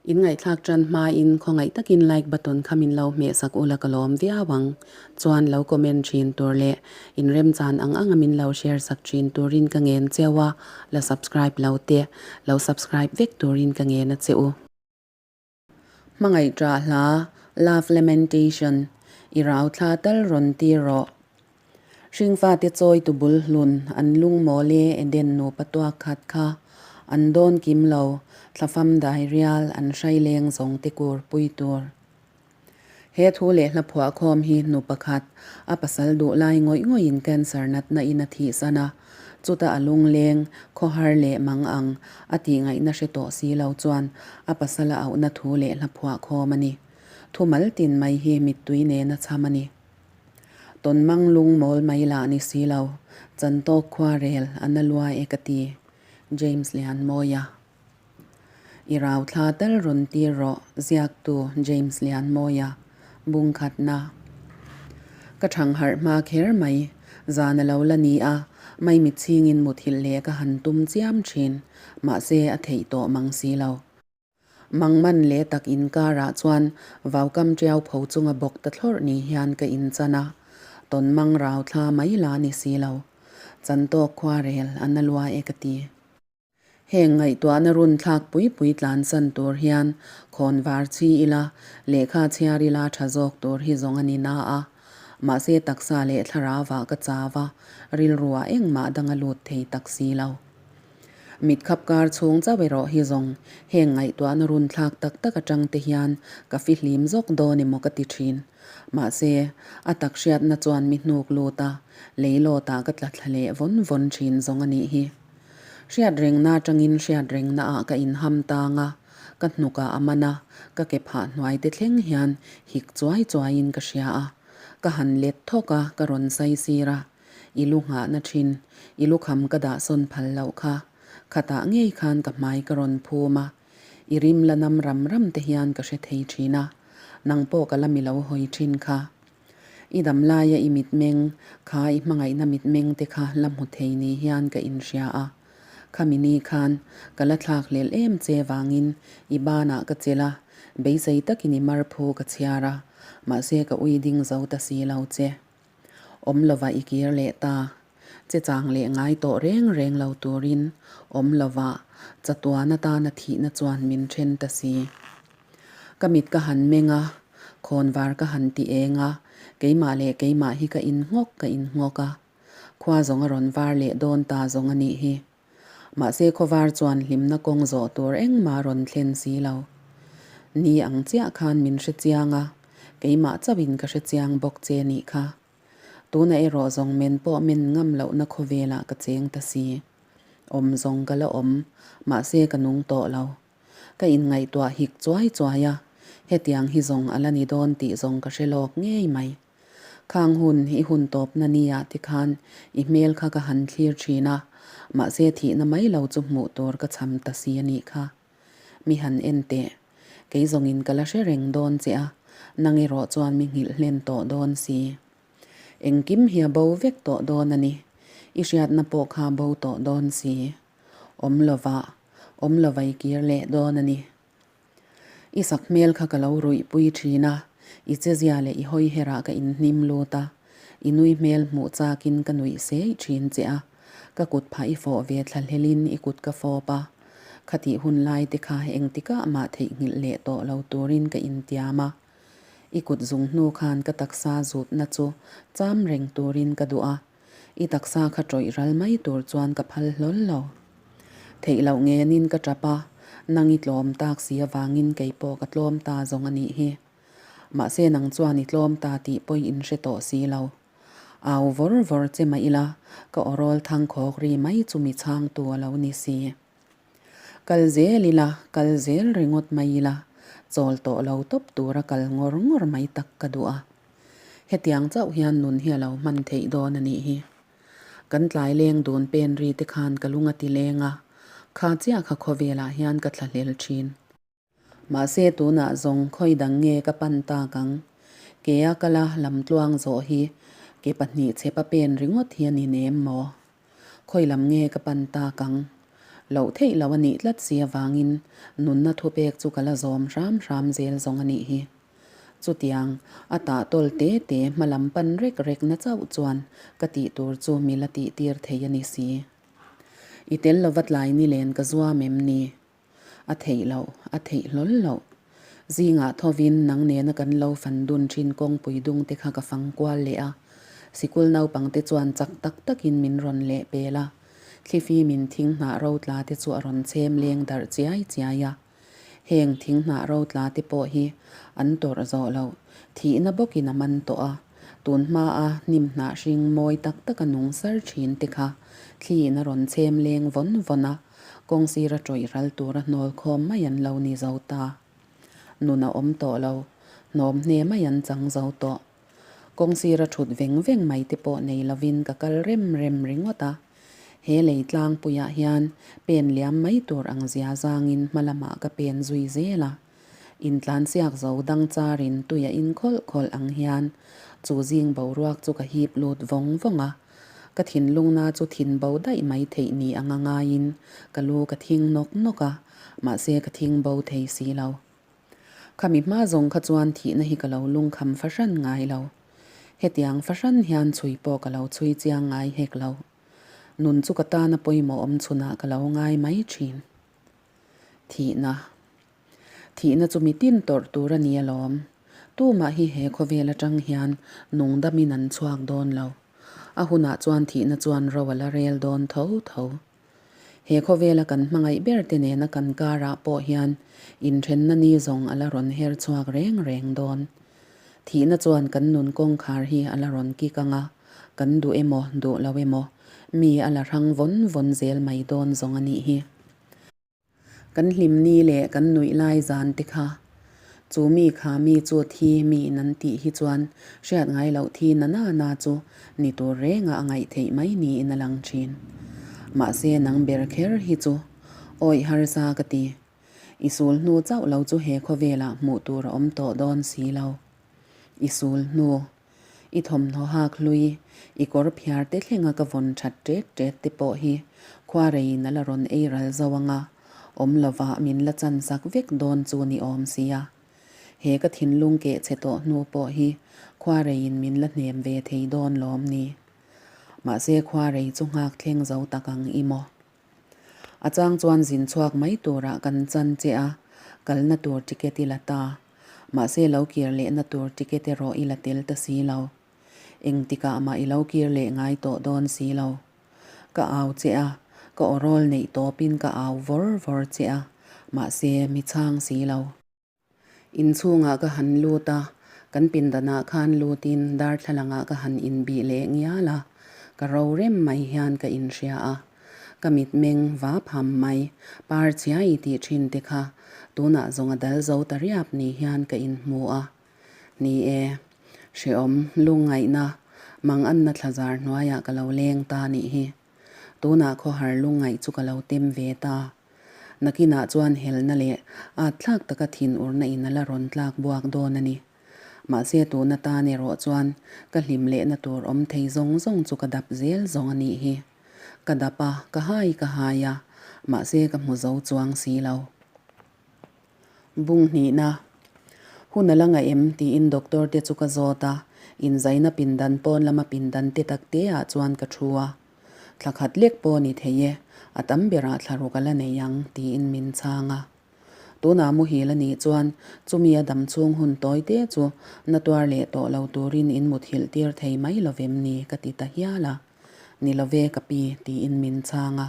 In ngaihthlak tan hmain khawngaih takin like button kha min lo hmeh sak ula ka lawm viau ang. Chuan lo comment thin tur leh in remchan ang anga min lo share sak thin turin ka ngen cheu a, la subscribe lo te lo subscribe vek turin ka ngen a che u. Hmangaih ṭah hla, Love Lamentation, i rau thla tal rawn tir rawh. Hringfate chawi tu bul hlun an lungmawl e Eden nupa tuak khat kha an dawn kim lo, thlafam dai rial an hrai leng zawng te kur pui tur. He thu leh hla phuah khawm hi nu pakhat, a pasal duh lai ngawih ngawihin cancer natna in a thihsan a, chuta a lungleng, khawhar leh mang ang a tih ngaihna hre tawh si lo chuan a pasal a auhna thu leh hla phuah khawm a ni. Thu mal tin mai hi mittui nena chham a ni. Tawn mang lung mawl mai lah ni si lo, chan tawk khua rel a na lua e ka ti. James Lianmawia. I rau thla tal rawn tir rawh, ziaktu James Lianmawia. Bung khatna. Ka thang harh hma kher mai, zan a lo la ni a, maimit chhingin muthilh leh ka han tum chiam thin, mahse a theih tawh mang si lo. Mangman leh tak inkarah chuan vaukam tiau pho chunga bawk ta thlawrh ni hian ka inchan a, tawn mang rau thla mai la ni si lo. Chan tawk khua rel a na lua e ka ti. Heng ngaihtuahna run thlak pui pui tlansan tur hian khawn var chi ila, lehkha chhiar ila tha zawk tur hi zawng a ni na a. Mahse taksa leh thlarauah ka chau a, rilruah engmah dang a lut thei tak si lo. Mit khap kar chhung chauh erawh hi zawng heng ngaihtuahna run thlak tak tak atang te hian ka fihlim zawk dawn emaw ka ti thin. Mahse, a tak hriatna chuan mi hnuk lut a, leilawtah ka tla thla leh vawn vawn thin zawng a nih hi. Hriat rengna atangin hriat rengna ah ka inham tang a, ka hnukah a man a, ka ke phah hnuai te thleng hian hik chuai chuaiin ka hria a. Ka han let thawk a, ka rawn sai sir a. I lu nghahna thin, i lukham ka dah sawn phal loh kha. Khatah ngei khan ka hmai ka rawn phum a, i rim la nam ram ram te hian ka hre thei thin a, nang pawh ka la mi lo hawi thin kha. I dam laia i mitmeng, kha i hmangaihna mitmeng te kha la hmu thei ni hian ka inhria a. Khami ni khan ka la thlak hlel em che vangin i banah ka chelh a, beisei takin i marphu ka chhiar a, mahse ka ui ding zo ta si lo che. Awm lova i kir leh ta. Che chang leh ngai tawh reng reng lo turin awm lova chatuan atana thihna chuan min then ta si. Ka mit ka han meng a, khawnvar ka han ti eng a, keimah leh keimah hi ka innghawk ka innghawk a. Khua zawng a rawn var leh dawn ta zawng a nih hi. Mahse khawvar chuan hlimna kawng zawh tur engmah rawn thlen si lo. Ni ang chiah khan min hre chiang a, keimah chauhin ka hre chiang bawk che nih kha. Tuna erawh zawng men pawh men ngam lohna khawvelah ka cheng ta si. Awm zawng ka la awm, mahse ka nung tawh lo. Ka inngaihtuah hik chuai chuai a, hetiang hi zawng a la ni dawn tih zawng ka hre lawk ngei mai. Khang hun i hun tawpna nia tikhan i hmel kha ka han thlir thin a, mahse thihna mai lo chu hmuh tur ka cham ta si a nih kha. Mi han en teh. Kei zawngin ka la hre reng dawn che a, nang erawh chuan mi nghilh hlen tawh dawn si. Engkim hi a bo vek tawh dawn a ni. I hriatna pawh kha a bo tawh dawn si. Awm lovah, awm lova i kir leh dawn a ni. I sak hmel kha ka lo ruih pui thin a, i chezia leh i hawi herah ka inhnim lut a, i nui hmel hmuh chakin ka nuih seih thin che a, ka kut phah i fawh ve thla hlelin i kut ka fawp a, khatih hun lai te kha engtikah mah theihnghilh leh tawh lo turin ka intiam a, i kut zung hnu khan ka taksa zutna chu cham reng turin ka duh a. I taksa kha ṭawih ral mai tur chuan ka phal hlawl lo. Theih loh ngenin ka ṭap a, nang i tlawm tak si avangin kei pawh ka tlawm ta zawng a nih hi. Mahse nang chuan i tlawm ta tih pawi in hre tawh si lo. Au vawr vawr che mah ila, ka awrawl thang khawk ri mai chu mi chhangtu a lo ni si. Kal zel ila, kal zel ringawt mai ila, chawl tawh lo tawp tura kal ngawr ngawr mai tak ka duh a. Hetiang chauh hian nun hi a lo hman theih dawn a nih hi. Kan tlai leng dun pen ri te khan ka lung a ti leng a, kha chiah kha khawvelah hian ka thlahlel thin. Mahse tunah zawng khawi dang nge ka pan tak ang? Kea kala lamtluang zawh hi ke pahnih chhepa pen ringawt hi a ni nem maw? Khawi lam nge ka pan tak ang? Loh theih loh a nih tlat si avangin nunna thupek chu ka la zawm hram hram zel zawng a nih hi. Chutiang, a tah tawl te te hma lam pan rek rek na chauh chuan ka tih tur chu mi la tih tir thei a ni si. I tel lova tlai ni len ka zuam em ni? A theih loh, a theih hlawl loh. Zingah thovin nang nena kan lo fan dun thin kawngpui dung te kha ka fang kual leh a. Sikul naupang te chuan chak tak takin min rawn leh pel a. Thlifimin thing hnah ro tla te chu a rawn chhem leng darh chiai chiai a. Heng thing hnah ro tla te pawh hi an tawrh zawh loh, thihna bawkin a man tawh a. Tun hmaa hnim hnah hring mawi tak taka nung sar thin te kha thliin a rawn chhem leng vawn vawn a. Kawng sira tawih ral tura hnawl khawm mai an lo ni zo ta. Nun a awm tawh lo, hnawm hne mai an chang zo tawh. Kawng sira thut veng veng mai te pawh nei lovin ka kal rem rem ringawt a. He lei tlangpuiah hian pen liam mai tur ang zia zangin hma lamah ka pen zui zel a. Intlansiak zo dang charin tui a in khawlh khawlh ang hian chu zing boruak chu ka hip lut vawng vawng a. Ka thinlungna chu thin bo daih mai theih ni anga ngaiin ka lu ka thing nawk nawk a, mahse ka thing bo thei si lo. Khami hma zawng kha chuan thihna hi ka lo lungkham fahran ngai lo. Hetiang fahran hian chhui pawh ka lo chhui chiang ngai hek lo. Nun chu ka tana pawimawh awm chhunah ka lo ngai mai thin. Thihna. Thihna chu mitin tawrh tur a ni alawm. Tumah hi he khawvel atang hian nungdamin an chhuak dawn lo. A hunah chuan thihna chuan ro a la rel dawn tho tho. He khawvela kan hmangaih ber te nena kan karah pawh hian inthenna ni zawng a la rawn her chhuak reng reng dawn. Thihna chuan kan nun kawngkhar hi a la rawn kik ang a, kan duh emaw duh lo emaw mi a la hrang vawn vawn zel mai dawn zawng a nih hi. Kan hlim ni leh kan nuih lai zan te kha chu mi kha mi chu thi mi in an tih hi chuan hriat ngai loh thi na na na chu ni tur renga a ngaih theih mai niin a lang thin. Mahse nang ber kher hi chu awih harsa ka ti. I sul hnu chauh lo chu he khawvelah hmuh tur a awm tawh dawn si lo. I sul hnu. I thawmhnaw hak hlui, i kawr phiar te thlenga ka vawn that ṭet ṭet te pawh hi khuareiin a la rawn ei ral zo ang a, awm lovah min la chan sak vek dawn chu ni awm sia. He ka thinlung keh chhe tawh hnu pawh hi khuareiin min la hnem ve thei dawn lawm ni. Mahse khuarei chu nghak thleng zo tak ang i maw? A chang chuan zin chhuak mai turah kan chan che a, kalna tur ticket i la ta. Mahse lo kir lehna tur ticket erawh i la tel ta si lo. Engtikah mah i lo kir leh ngai tawh dawn si lo. Ka au che a, ka awrawl neih tawpin ka au vawr vawr che a, mahse mi chhang si lo. Inchhungah ka han lut a, kan pindanah khan lutin darthlalangah ka han inbih leh ngial a, ka ro rem mai hian ka inhria a. Ka mitmeng va pham mai, par chhia i tih thin te kha tunah zawng a dal zo ta riap ni hian ka inhmu a. Ni e, hrehawm, lungngaihna, manganna thlazar hnuaiah ka lo leng ta nih hi. Tunah khawhar lungngaih chu ka lo tem ve ta. Nakinah chuan helna leh at thlak taka thin urna in a la rawn tlak buak dawn a ni. Mahse tuna tan erawh chuan ka hlim lehna tur awm thei zawng zawng chu ka dap zel zawng a nih hi. Ka dap a, ka hai ka hai a, mahse ka hmu zo chuang si lo. Bung hnihna, Hun a la ngaih em? tiin doctor te chu ka zawt a, inzaina pindan pawn lama pindan te tak te ah chuan ka thu a. Thla khat lek pawh ni thei e, a tam berah thla ruk a la nei ang, tiin min chhang a. Tunah muhil a nih chuan chumi a dam chhung hun tawi te chu na tuar leh tawh lo turin in muthilh tir thei mai lovem ni ka ti ta hial a. Ni love ka pi, tiin min chhang a.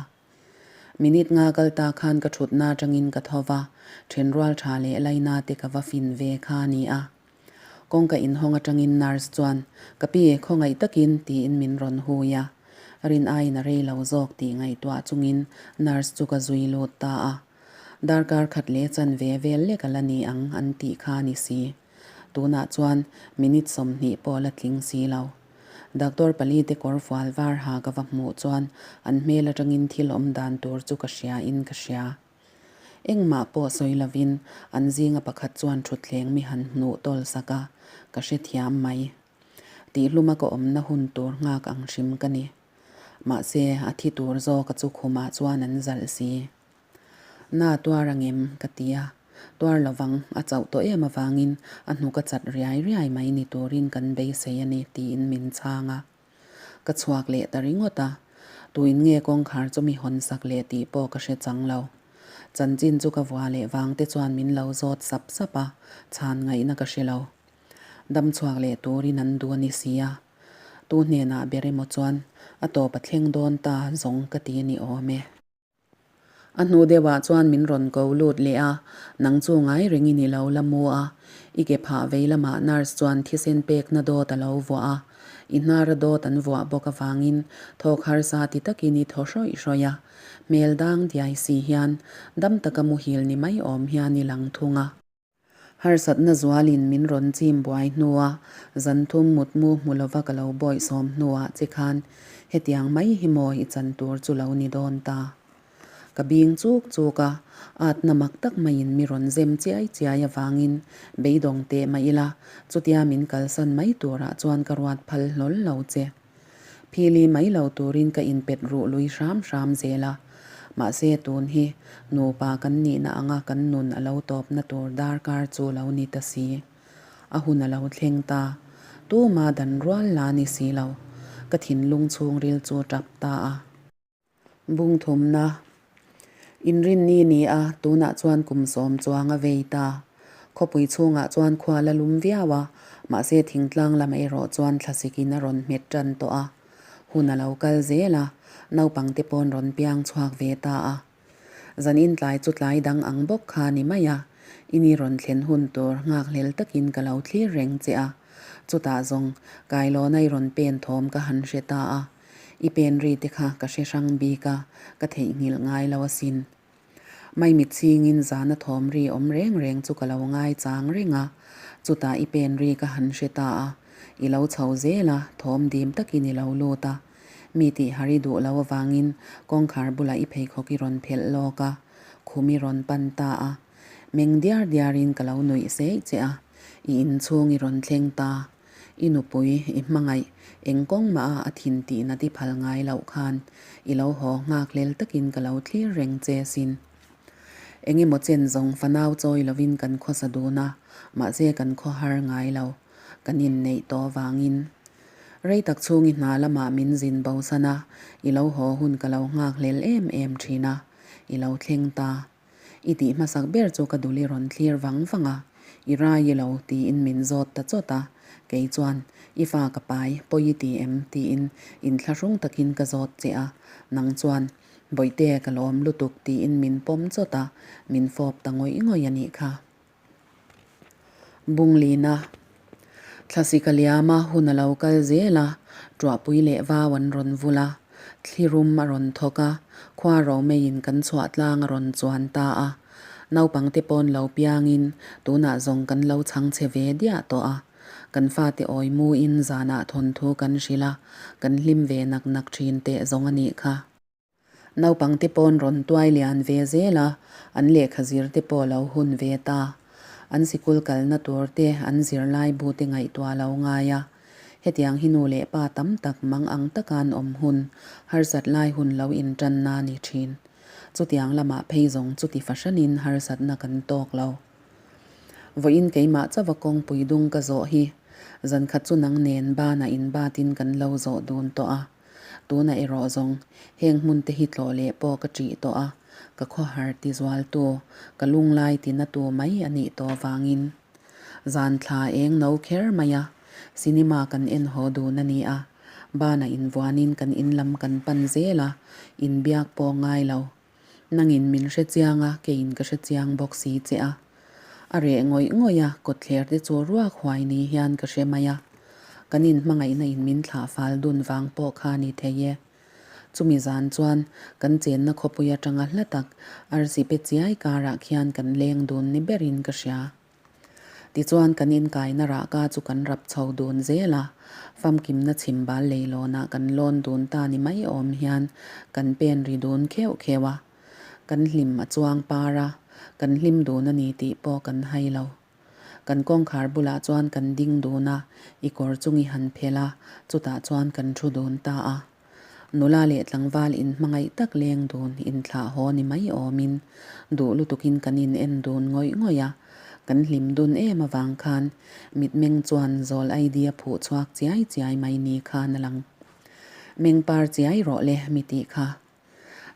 Minute nga kal ta khan ka thutna atangin ka tho va, thenrual tha leh laina te ka va fin ve kha a ni a. Kawngka inhawng atangin nurse chuan, Ka pi, khawngaih takin, tiin min rawn hui a. Rin aiin a rei lo zawk tih ngaihtuah chungin nurse chu ka zui lut ta a. Darkar khat leh chanve vel lek a la ni ang an tih kha a ni si. Tunah chuan minute 20 pawh la tling si lo. Doctor pali te kawr fual var ha ka va hmuh chuan an hmel atangin thil awm dan tur chu ka hria in ka hria. Engmah pawh sawi lovin an zinga pakhat chuan thutthleng mi han hnuh tawl sak a, ka hrethiam mai. Tihluma ka awmna hun tur nghak ang hrim ka ni. Mahse, a thi tur zawka chu khumah chuan an zalh si. Na tuar angem? ka ti a. Tuar lovang, a chauh tawh em avangin a hnuk a chat riai riai mai ni turin kan beisei a ni tiin min chhang a. Ka chhuak leh ta ringawt a, tuin nge kawngkhar chu mi hawn sak leh tih pawh ka hre chang lo. Chanchin chu ka vua leh vang te chuan min lo zawt sap sap a, chhan ngaihna ka hre lo. Dam chhuak leh turin an duh a ni si a. Tu hnenah ber emaw chuan a tawp a thleng dawn ta zawng ka ti a ni awm e. A hnu deuhah chuan min rawn ko lut leh a, nang chu ngai rengin i lo la mu a, i ke phah vei lamah nurse chuan thisen pekna dawt a lo vuah a, i hnara dawt an vuah bawk avangin thawk harsa ti takin i thaw hrawih hrawih a, hmel dang diai si hian dam taka muhil ni mai awm hian i lang thung a. Harsatna zualin min rawn chim buai hnua zan thum mutmu hmu lova ka lo bawihsawm hnuah che khan hetiang mai hi maw i chan tur chu lo ni dawn ta. Ka bing chuk chuk a, atna mak tak maiin mi rawn zem chiai chiai avangin beidawng teh mah ila chutia min kalsan mai turah chuan ka ruat phal hlawl lo che. Phili mai lo turin ka inpet ruh lui hram hram zel a, mahse tun hi nupa kan nihna anga kan nun a lo tawpna tur darkar chu lo ni ta si. A hun a lo thleng ta. Tuma dan rual la ni si lo. Ka thinlung chhungril chu tap ta a. Bungthumna, Inrinni ni a, tunah chuan kum sawm chuang a vei ta. Khawpui chhungah chuan khua la lum viau a, mahse thingtlang lam erawh chuan thlasikin a rawn hmet tan tawh a. Hun a lo kal zel a, naupangte pawn rawn piang chhuak ve ta a. Zanin tlai chu tlai dang ang bawk kha ni mai a, i ni rawn thlen hun tur nghakhlel takin ka lo thlir reng che a. Chutah zawng, kailawn a i rawn pen thawm ka han hre ta a. I pen ri te kha ka hre hrang bik a, ka theihnghilh ngai lo asin. Maimit chingin zana thawm ri awm reng reng chu ka lo ngai chang reng a, chutah i pen ri ka han hre ta a, i lo chho zel a, thawm dim takin i lo lut a. Mi tih har i duh lo avangin kawngkhar bulah i pheikhawk i rawn phelh lawk a, khum i rawn pan ta a. Meng diar diarin ka lo nuih seih che a, i inchhung i rawn thleng ta. I nupui, i hmangaih, eng kawng mah a a thin tihna ti phal ngai loh khan i lo haw nghak hlel takin ka lo thlir reng che sin. Eng emaw chen zawng fanau chawi lovin kan khawsa dun a, mahse kan khaw har ngai lo, kan inneih tawh vangin. Rei tak chhung i hna lamah min zin bosan a, i lo haw hun ka lo nghak hlel em em thin a, i lo thleng ta. I tih hmasak ber chu ka dul i rawn thlir vang vang a, i rai i lo tiin min zawt ta chawt a, kei chuan, I fa ka pai, pawi i ti em? tiin inthlahrung takin ka zawt che a, nang chuan, Bawihte ka lawm lutuk tiin min pawm chawt a, min fawp ta ngawih ngawih a nih kha. Bunglina Thlasik a liam a, hun a lo kal zel a, Tuahpui leh vau an rawn vul a, thli rum a rawn thawk a, khua romeiin kan chhuah tlang a rawn chuan ta a. Naupangte pawn lo piangin tunah zawng kan lo chhang che ve diah tawh a. Kan fate awi muin zanah thawnthu kan hrilh a, kan hlim ve nak nak thin teh zawng a nih kha. Naupangte pawn rawn tuai lian ve zel a, an lehkha zir te pawh lo hun ve ta. An sikul kalna tur te, an zirlai bu te ngaihtuah lo ngai a. Hetiang hi nu leh pa tam tak mang ang taka an awm hun, harsat lai hun lo intanna a ni thin. Chutiang lamah phei zawng chuti fahranin harsatna kan tawk lo. Vawiin keimah chauha kawngpui dung ka zawh hi zankhat chu nang nen banah inbatin kan lo zawh dun tawh a. Tunah erawh zawng, heng hmun te hi tlawh leh pawh ka ṭih tawh a, ka khawhar ti zualtu, ka lunglai ti natu mai a nih tawh vangin. Zan thla eng no kher mai a, cinema kan en haw dun a ni a, banah invuanin kan in lam kan pan zel a, inbiak pawh ngai lo. Nangin min hre chiang a, keiin ka hre chiang bawk si che a. A reh ngawih ngawih a, kawtthler te chu ruak huai ni hian ka hre mai a. Kan inhmangaihna in min thlah fal dun vang pawh kha ni thei e. Chumi zan chuan kan chenna khawpui atanga hla tak arsi pe chiai karah khian kan leng dun ni berin ka hria. Tichuan kan inkaina rahka chu kan rap chho dun zel a, famkimna chhimbal leilawnah kan lawn dun ta ni mai awm hian kan pen ri dun kheuh kheuh a. Kan hlim a chuang par a, kan hlim dun a ni tih pawh kan hai lo. Kan kawngkhar bulah chuan kan ding dun a, i kawr chung i han phelh a, chutah chuan kan thu dun ta a. Nula leh tlangval inhmangaih tak leng dun inthlah haw ni mai awmin duh lutukin kan in en dun ngawih ngawih a, kan hlim dun em avang khan mitmeng chuan zawl idea phuh chhuak chiai chiai mai ni khan a lang. Meng par chiai rawh le mi tih kha.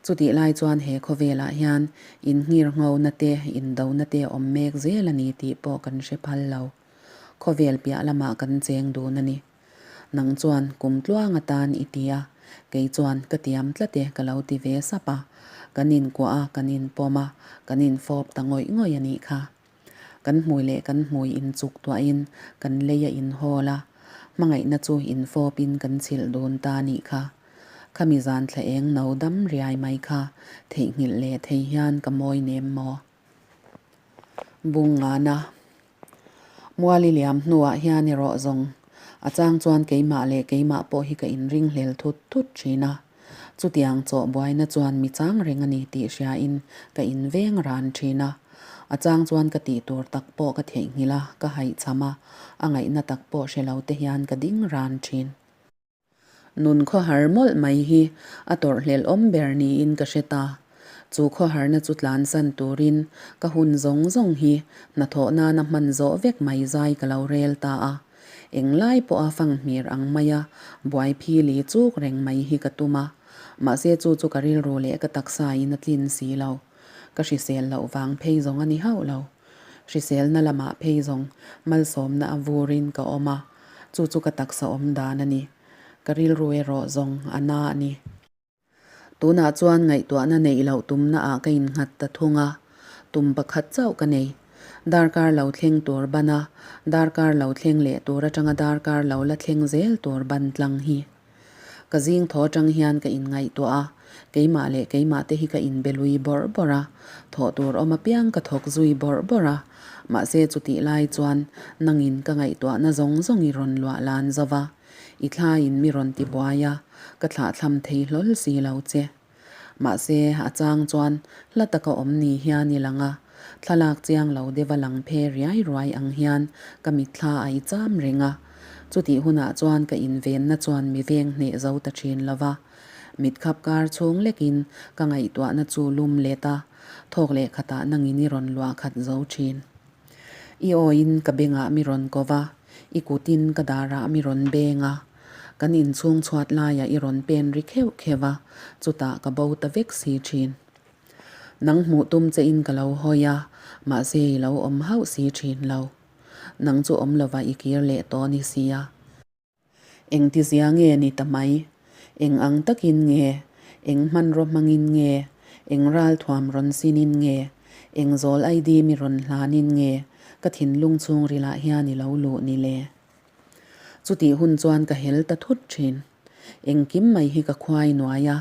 Chutih lai chuan he khawvelah hian inngir nghona te, indona te awm mek zel a ni tih pawh kan hre phal lo. Khawvel piah lamah kan cheng dun a ni. Nang chuan kum tluang atan i ti a, kei chuan ka tiam tlat e ka lo ti ve sap a. Kan inkuah a, kan inpawm a, kan infawp ta ngawih ngawih a nih kha. Kan hmui leh kan hmui inchuk tuahin kan lei a inhawl a, hmangaihna chu infawpin kan chhilh dun ta a nih kha. Khami zan thla eng no dam riai mai kha theihnghilh leh thei hian ka mawi nem maw? Bung ngana Muali liam hnuah hian erawh zawng a chang chuan keimah leh keimah pawh hi ka inring hlel thut thut thin a. Chutiang chawh buaina chuan mi chang reng a ni tih hriain ka inveng ran thin a. A chang chuan ka tih tur tak pawh ka theihnghilh a, ka haihchham a, a ngaihna tak pawh hre lo te hian ka ding ran thin. Nun khawhar mawlh mai hi a tawrhhlelh awm ber niin ka hre ta. Chu khawharna chu tlansan turin ka hun zawng zawng hi hnathawh nana hman zawh vek mai zai ka lo rel ta a. Englai pawha fanghmir ang maia buai phili chuk reng mai hi ka tum a. Mahse chu chu ka rilru leh ka taksa in a tlin si lo. Ka hrisel loh vang phei zawng a ni hauh lo. Hriselna lamah phei zawng malsawmna a vurin ka awm a, chu chu ka taksa awm dan a ni. Ka rilru erawh zawng a na a ni. Tunah chuan ngaihtuahna neih loh tumna ah ka innghat ta thung a, tum pakhat chauh ka nei. Darkar lo thleng tur ban a, darkar lo thleng leh tur atanga darkar lo la thleng zel tur ban tlang hi. Ka zing thaw atang hian ka inngaihtuah a, keimah leh keimah te hi ka inbe lui bawrh bawrh a, thawh tur awm apiang ka thawk zui bawrh bawrh a, mahse chutih lai chuan nangin ka ngaihtuahna zawng zawng i rawn luah lan zo va, i thlaiin mi rawn ti buai a, ka thlahthlam thei hlawl si lo che. Mahse, a chang chuan hla taka awm ni hian i lang a, thlalak chiang lo deuha lang phe riai ruai ang hian ka mitthla a i cham reng a. Chutih hunah chuan ka invenna chuan mi veng hneh zo ta thin lo va. Mitkhap kar chhung lekin ka ngaihtuahna chu lum let a, thawk leh khatah nangin i rawn luah khat zo thin. I awiin ka bengah mi rawn ko va, i kutin ka darah mi rawn beng a. Kan inchhung chhuat laiah i rawn pen ri kheuh kheuh a, chutah ka bo ta vek si thin. Nang hmuh tum che in ka lo hawi a, mahse i lo awm hauh si thin lo. Nang chu awm lova i kir leh tawh ni sia. Engtizia nge ni ta mai? Eng ang takin nge? Eng hmanraw hmangin nge? Eng ralthuam rawn sinin nge? Eng zawl ID mi rawn hlanin nge ka thinlung chhungrilah hian i lo luh ni le? Chutih hun chuan ka hel ta thut thin. Engkim mai hi ka khuai nuai a,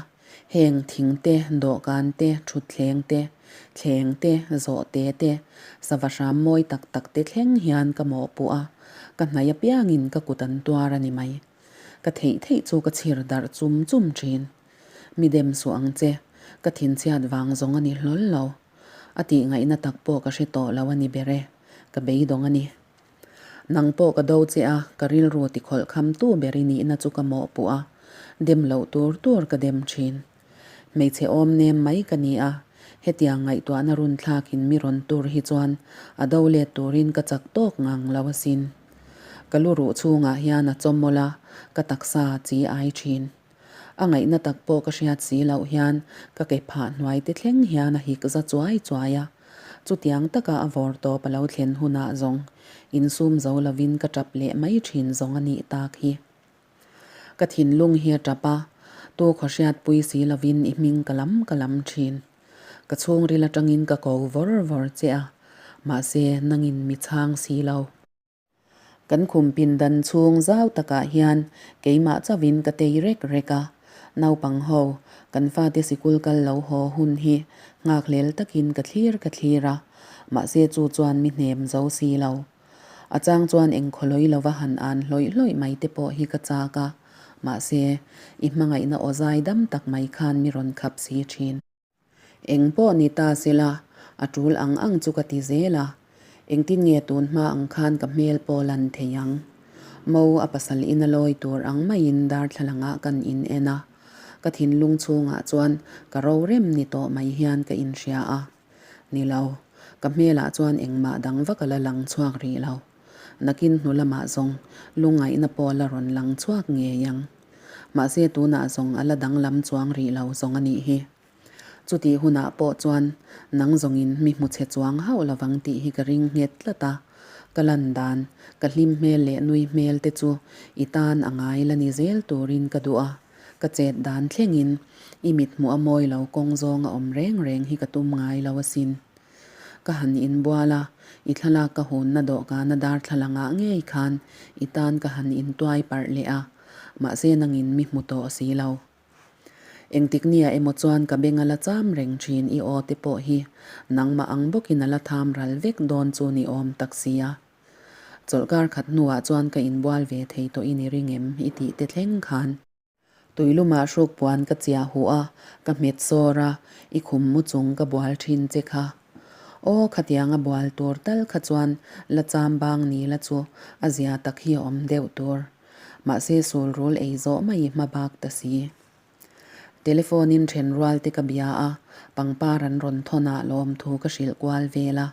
heng thing te, dawhkan te, thutthleng te, thleng te, zawhte te, sava hram mawi tak tak te thleng hian ka mawhpuh a, ka hnai apiangin ka kut an tuar a ni mai. Ka theih theih chu ka chhir darh chum chum thin. Mi dem suh ang che, ka thinchhiat vang zawng a ni hlawl lo. A tih ngaihna tak pawh ka hre tawh lo a ni ber e, ka beidawng a ni. Nang pawh ka do che a, ka rilru ti khawlh kham tu ber i nihna chu ka mawhpuh a, dem loh tur tur ka dem thin. Hmeichhe awm nem mai ka ni a, hetiang ngaihtuahna run thlakin mi rawn tur hi chuan a do let turin ka chak tawk ngang lo asin. Ka lu ruh chhungah hian a chawmawlh a, ka taksa a chi ai thin. A ngaihna tak pawh ka hriat si loh hian ka ke phah hnuai te thleng hian a hik za chuai chuai a. Chutiang taka a vawr tawp a lo thlen hunah zawng insum zo lovin ka tap leh mai thin zawng a nih tak hi. Ka thinlung hi a tap a, tu khaw hriatpui si lovin i hming ka lam ka lam thin. Ka chhungril atangin ka ko vawr vawr che a, mahse nangin mi chhang si lo. Kan khum pindan chhung zau takah hian keimah chauhin ka tei rek rek a, naupang ho, kan fate sikul kal lo haw hun hi nghakhlel takin ka thlir ka thlir a, mahse chu chuan mi hnem zo si lo. A chang chuan engkhawlawi lova han an hlawih hlawih mai te pawh hi ka chak a, mahse i hmangaihna aw zai dam tak mai khan mi rawn khap si thin. Eng pawh ni ta sela, a tul ang ang chu ka ti zel a. Engtin nge tun hma ang khan ka hmel pawh lan thei ang? Mo a pasal in a lawi tur ang maiin darthlalangah kan in en a. Ka thinlung chhungah chuan ka rorem ni tawh mai hian ka inhria a. Ni lo, ka hmelah chuan engmah dang vak a la lang chhuak rih lo. Nakin hnu lamah zawng lungngaihna pawh la rawn lang chhuak ngei ang. Mahse tunah zawng a la danglam chuang rih lo zawng a nih hi. Chutih hunah pawh chuan nang zawngin mi hmu chhe chuang hauh lovang tih hi ka ring nghet tlat a. Ka lan dan, ka hlim hmel leh nui hmel te chu i tan a ngai la ni zel turin ka duh a. Ka chet dan thlengin i mit hmuh a mawi lo kawng zawng a awm reng reng hi ka tum ngai lo asin. Ka han inbual a, i thlalak ka hunna dawhkana darthlalangah ngei khan i tan ka han intuai parh leh a, mahse nangin mi hmu tawh si lo. Engtik nia emaw chuan ka beng a la cham reng thin i aw te pawh hi nangmah ang bawkin a la tham ral vek dawn chu ni awm tak sia. Chawlhkar khat hnuah chuan ka inbual ve thei tawh i ni ring em i tih te thleng khan. Tuilumah hruk puan ka chiah huh a, ka hmet sawr a, i khum mu chung ka bual thin che kha. Aw khatianga bual tur tal kha chuan la cham bang ni la chu a zia tak hi a awm deuh tur. Mahse sul rul ei zawh mai i hma bak ta si. Telephone in then rual te ka bia a, pangpar an rawn thawn ah lawmthu ka hrilh kual vel a.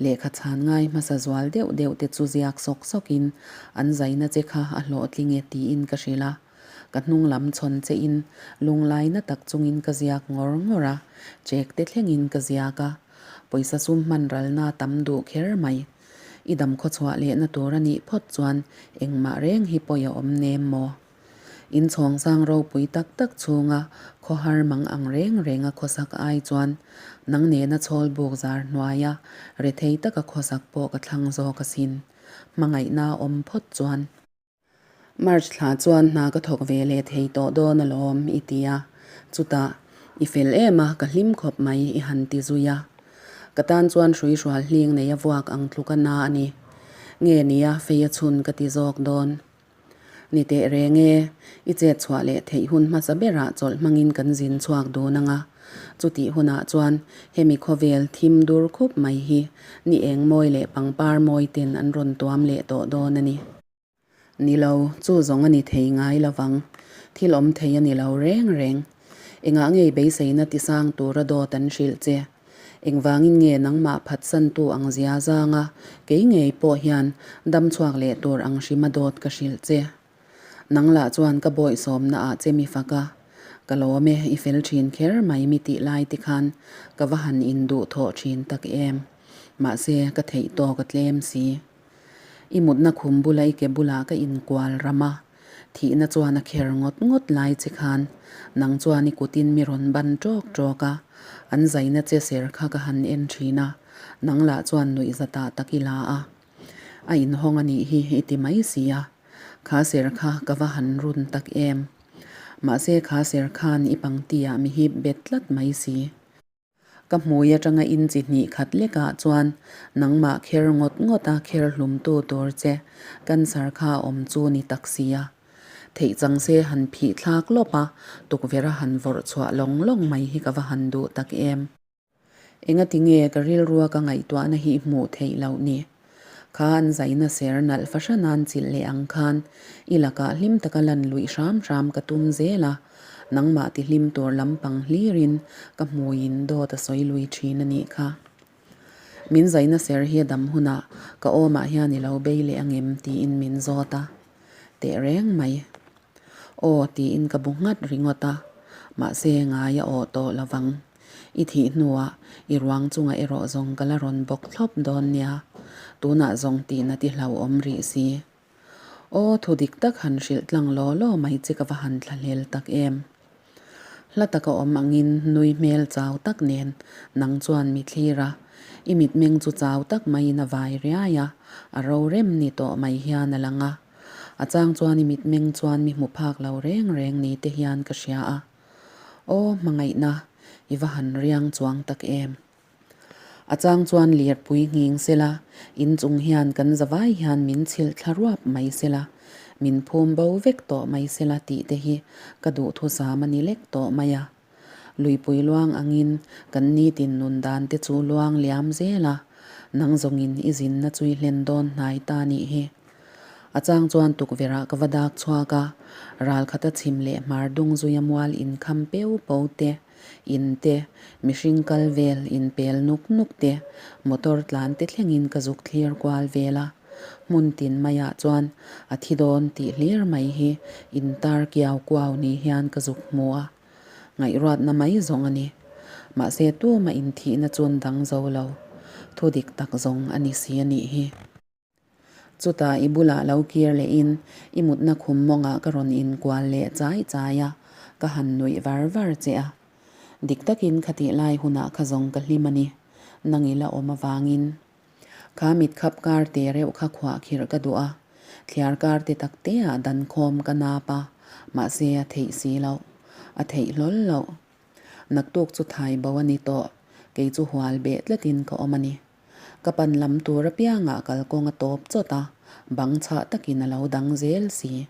Lehkha chhan ngai hmasa zual deuh deuh te chu ziak sawk sawk in an zaina che kha a hlawhtling e tiin ka hrilh a. Ka hnung lam chhawn che in lunglai na tak chungin ka ziak ngawr ngawr a, chek te thleng in ka ziak a. Pawisa sum hman ralna tam duh kher mai. I dam khawchhuah lehna tur a nih phawt chuan engmah reng hi pawi a awm nem maw? In chhawng sang ropui tak tak chhunga khawhar mang ang reng renga khawsak ai chuan nang nena chhawl buk zar hnuaia rethei taka khawsak pawh ka thlang zawk asin. Hmangaihna awm phawt chuan. March thla chuan hna ka thawk ve leh thei tawh dawn alawm i ti a, chutah i fel em a ka hlim khawp mai i han ti zui a. Ka tan chuan hruihrual hling nei a vuak ang tluk a na a ni. Nge nia fei a chhun ka ti zawk dawn. Ni teh reng e, i chet chhuah leh theih hun hmasa berah chawlh hmangin kan zin chhuak dun ang a. Chutih hunah chuan hemi khawvel thim dur khup mai hi ni eng mawi leh pangpar mawi ten an rawn tuam leh tawh dawn a ni. Ni lo, chu zawng a ni thei ngai lovang. Thil awm thei a ni lo reng reng. Engah ngei beiseina tisang tura dawt an hrilh che? Engvangin nge nangmah phatsantu ang zia zanga kei ngei pawh hian dam chhuak leh tur ang hrima dawt ka hrilh che? Nang lah chuan ka bawihsawmna ah che mi fak a, ka lawm e, i fel thin kher mai mi tih lai te khan ka va han induh thawh thin tak em. Mahse, ka theih tawk a tlem si. I mutna khum bula i ke bulah ka inkual ram a, thihna chuan a kher ngawt ngawt lai che khan nang chuan i kutin mi rawn ban ṭawk ṭawk a, an zaina che ser kha ka han en ṭhin a, nang lah chuan nuihzatah tak i la a. A inhawng a nih hi i ti mai si a, kha ser kha ka va han run tak em. Mahse kha ser khan i pangti ah mi hip bet tlat mai si. Ka hmui atanga in chi hnih khat lekah chuan nangmah kher ngawt ngawt a kher hlumtu tur che cancer kha a awm chu ni tak sia. Theih chang se han phih thlak lawp a, tukverh a han vawrh chhuah lawng lawng mai hi ka va han duh tak em. Engati nge ka rilrua ka ngaihtuahna hi hmuh theih loh ni? Kha an zaina ser nalh fahran an chilh leh ang khan i lakah hlim taka lan luih hram hram ka tum zel a, nangmah ti hlim tur lampang hlirin ka hmuiin dawt a sawi lui thin a nih kha. Min zaina ser hi a dam hunah ka awmah hian i lo bei leh angem tiin min zawt a, teh reng mai. Aw tiin ka bu nghat ringawt a, mahse ngai a awh tawh lovang. I thih hnuah i ruang chungah erawh zawng ka la rawn bawk thlawp dawn nia, tunah zawng tihna ti hlauhawm rih si. Aw thu dik tak han hrilh tlang law law mai che ka va han thlahlel tak em. Hla taka awm angin nui hmel chau tak nen nang chuan mi thlir a, i mitmeng chu chau tak maiin a vai riai a, a ro rem ni tawh mai hian a lang a. A chang chuan i mitmeng chuan mi hmu phak lo reng reng ni te hian ka hria a. Aw hmangaihna, i va han riang chuang tak em. A chang chuan lirpui nghing sela, in chung hian kan zavai hian min chhilh thla ruap mai sela, min phum bo vek tawh mai sela tih te hi ka duhthusam a ni lek tawh mai a. Luipui luang angin kan nitin nun dan te chu luang liam zel a, nang zawngin i zinna chui hlen dawn hnai ta nih hi. A chang chuan tukverh ah ka va dak chhuak a, ral khata chhim leh hmar dung zuia mual inkham peu po te, in te, mihring kal vel in pel nuk nuk te, motor tlan te thlengin ka zuk thlir kual vel a. Hmun tin maiah chuan a thi dawn tih hlir mai hi intar kiau kuau ni hian ka zuk hmu a. Ngaihruatna mai zawng a ni. Mahse tumah inthihna chun dang zo lo. Thu dik tak zawng a ni si a nih hi. Chutah i bulah lo kir lehin i mutna khum mawngah ka rawn inkual leh chai chai a, ka han nuih var var che a. Dik takin khatih lai hunah kha zawng ka hlim a ni. Nang i la awm avangin. Kha mitkhap kar te reuh kha khuah khirh ka duh a, thliar kar te tak te ah dan khawm ka nap a, mahse a theih si loh. A theih hlawl loh. Naktuk chu thai bo a ni tawh, kei chu hual beh tlatin ka awm a ni. Ka pan lam tur apiangah kalkawng a tawp chawt a, bang chhah takin a lo dang zel si.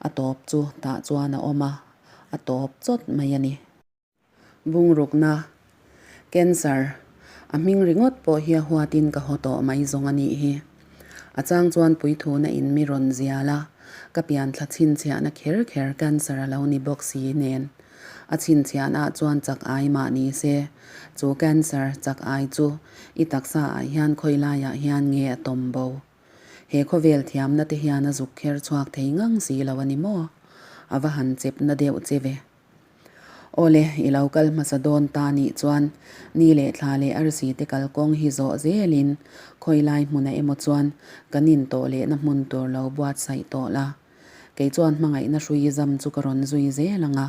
A tawp chu tah chuan a awm a, a tawp chawt mai a ni. Bungrukna, Cancer, a hming ringawt pawh hi a huatin ka haw tawh mai zawng a nih hi. A chang chuan puithuna in mi rawn zial a, ka pianthla chhinchhiahna kher kher cancer a lo ni bawk si nen. A chhinchhiahna ah chuan chak ai mah ni se, chu cancer chak ai chu i taksa ah hian khawi laiah hian nge a tawm bo. He khawvel thiamna te hian a zuk kher chhuak thei ngang si lo a ni maw? A va han chepna deuh che ve. Awle, i lo kal hmasa dawn ta nih chuan ni leh thla leh arsi te kalkawng hi zawh zelin khawi lai hmunah emaw chuan kan intawh lehna hmun tur lo buatsaih tawh la. Kei chuan hmangaihna hrui zam chu ka rawn zui zel ang a,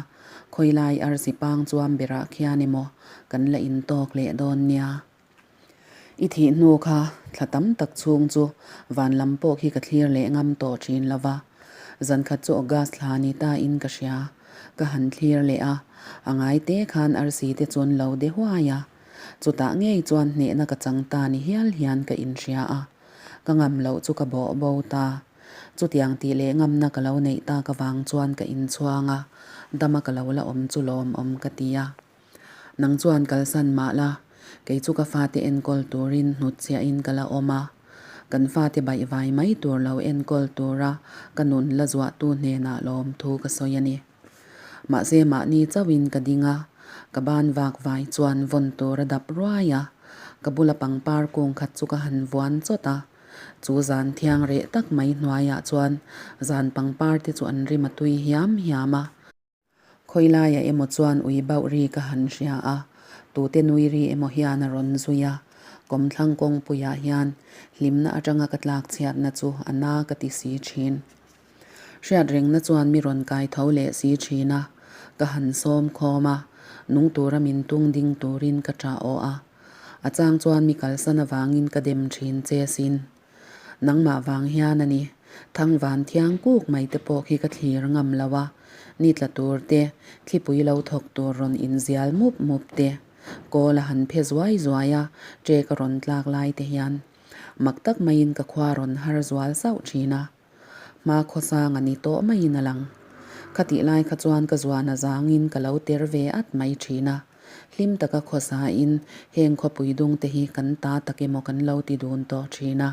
khawi lai arsi pang chuam berah khian emaw kan la intawk leh dawn nia. I thih hnu kha thla tam tak chhung chu van lam pawh khi ka thlir leh ngam tawh thin lo va. Zan khat chu August thla ni ta in ka hria. Ka han thlir leh a, a ngai te khan arsi te chuan lo de huai a. Chutah ngei chuan hnehna ka chang ta ni hial hian ka inhria a. Ka ngam loh chu ka bawh bo ta. Chutiang tih leh ngamna ka lo neih tak avang chuan ka inchhuang a, dama ka lo la awm chu lawmawm ka ti a. Nang chuan kalsan mah la, kei chu ka fate enkawl turin hnut chiahin ka la awm a. Kan fate baihvai mai tur lo enkawl tura ka nun la zuahtu hnenah lawmthu ka sawi a ni. Mahse mahni chauhin ka ding a, ka ban vak vai chuan vawn tur a dap ruai a, ka bula pangpar kung khat chu ka han vuan chawt a. Chu zan thiang reh tak mai hnuaiah chuan zan pangpar te chu an rim a tui hiam hiam a. Khawilaiah emaw chuan ui bauh ri ka han hria a, tute nui ri emaw hian a rawn zui a, kawmthlang kawngpuiah hian hlimna atanga ka tlak chhiatna chu a na ka ti si thin. Hriatrengna chuan mi rawn kai tho leh si thin a, ka han sawm khawm a, nung tura min tung ding turin ka ṭah aw a, a chang chuan mi kalsan avangin ka dem thin che sin. Nangmah vang hian a ni. Thang van thiang kuk mai te pawh khi ka thlir ngam lo a, ni tla tur te, thlipui lo thawk tur rawn inzial mup mup te, kawl a han phe zuai zuai a, ṭek a rawn tlak lai te hian mak tak maiin ka khua rawn har zual sauh ṭhin a. Hma khawsang a ni tawh maiin a lang. Khatih lai kha chuan ka zuan a zangin ka lo ter ve at mai ṭhin a. Hlim taka khawsain heng khawpui dungte hi kan ta tak emaw kan lo ti dun tawh thin a.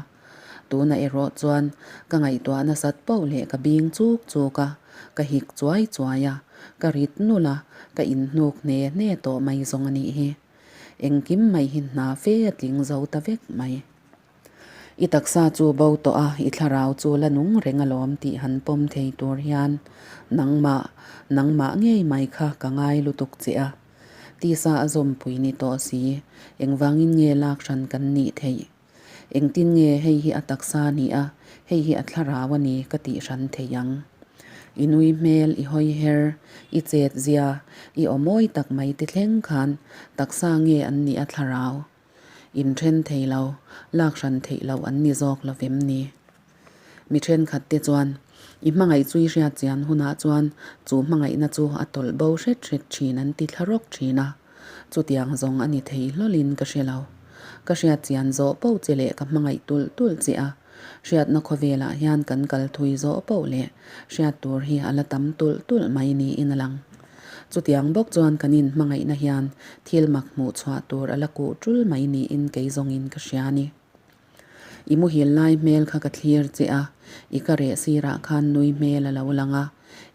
Tunah erawh chuan ka ngaihtuah nasat poh leh ka bing chuk chuk a, ka hik chuai chuai a, ka rit nulh a, ka inhnuk hne hne tawh mai zawng a nih hi. Engkim mai hi hna fe a tling zo ta vek mai. I taksa chu bo tawh a, i thlarau chu la nung reng alawm tih han pawm thei tur hian nangmah, nangmah ngei mai kha ka ngai lutuk che a. Tisa a zawmpui ni tawh si, engvangin nge lak hran kan nih theih? Engtin nge hei hi a taksa ni a, hei hi a thlarau a ni ka tih hran thei ang? I nui hmel, i hawi her, i chet zia, i aw mawi tak mai te thleng khan taksa nge an nih a thlarau? Inthen thei lo, lak hran theih loh an ni zawk lo vem ni? Mi thenkhat te chuan, I hmangaih chu i hriat chian hunah chuan chu hmangaihna chu a tawlh bo hret hret thin an ti thla rawk thin a. Chutiang zawng a ni thei hlawlin ka hre lo. Ka hriat chian zawh poh che leh ka hmangaih tulh tulh che a. Hriatna khawvelah hian kan kal thui zawh poh leh hriat tur hi a la tam tulh tulh mai niin a lang. Chutiang bawk chuan kan inhmangaihna hian thil mak hmuh chhuah tur a la kuh tul mai niin kei zawngin ka hria a ni. I muhil lai hmel kha ka thlir che a, i ka reh sirah khan nui hmel a lo lang a,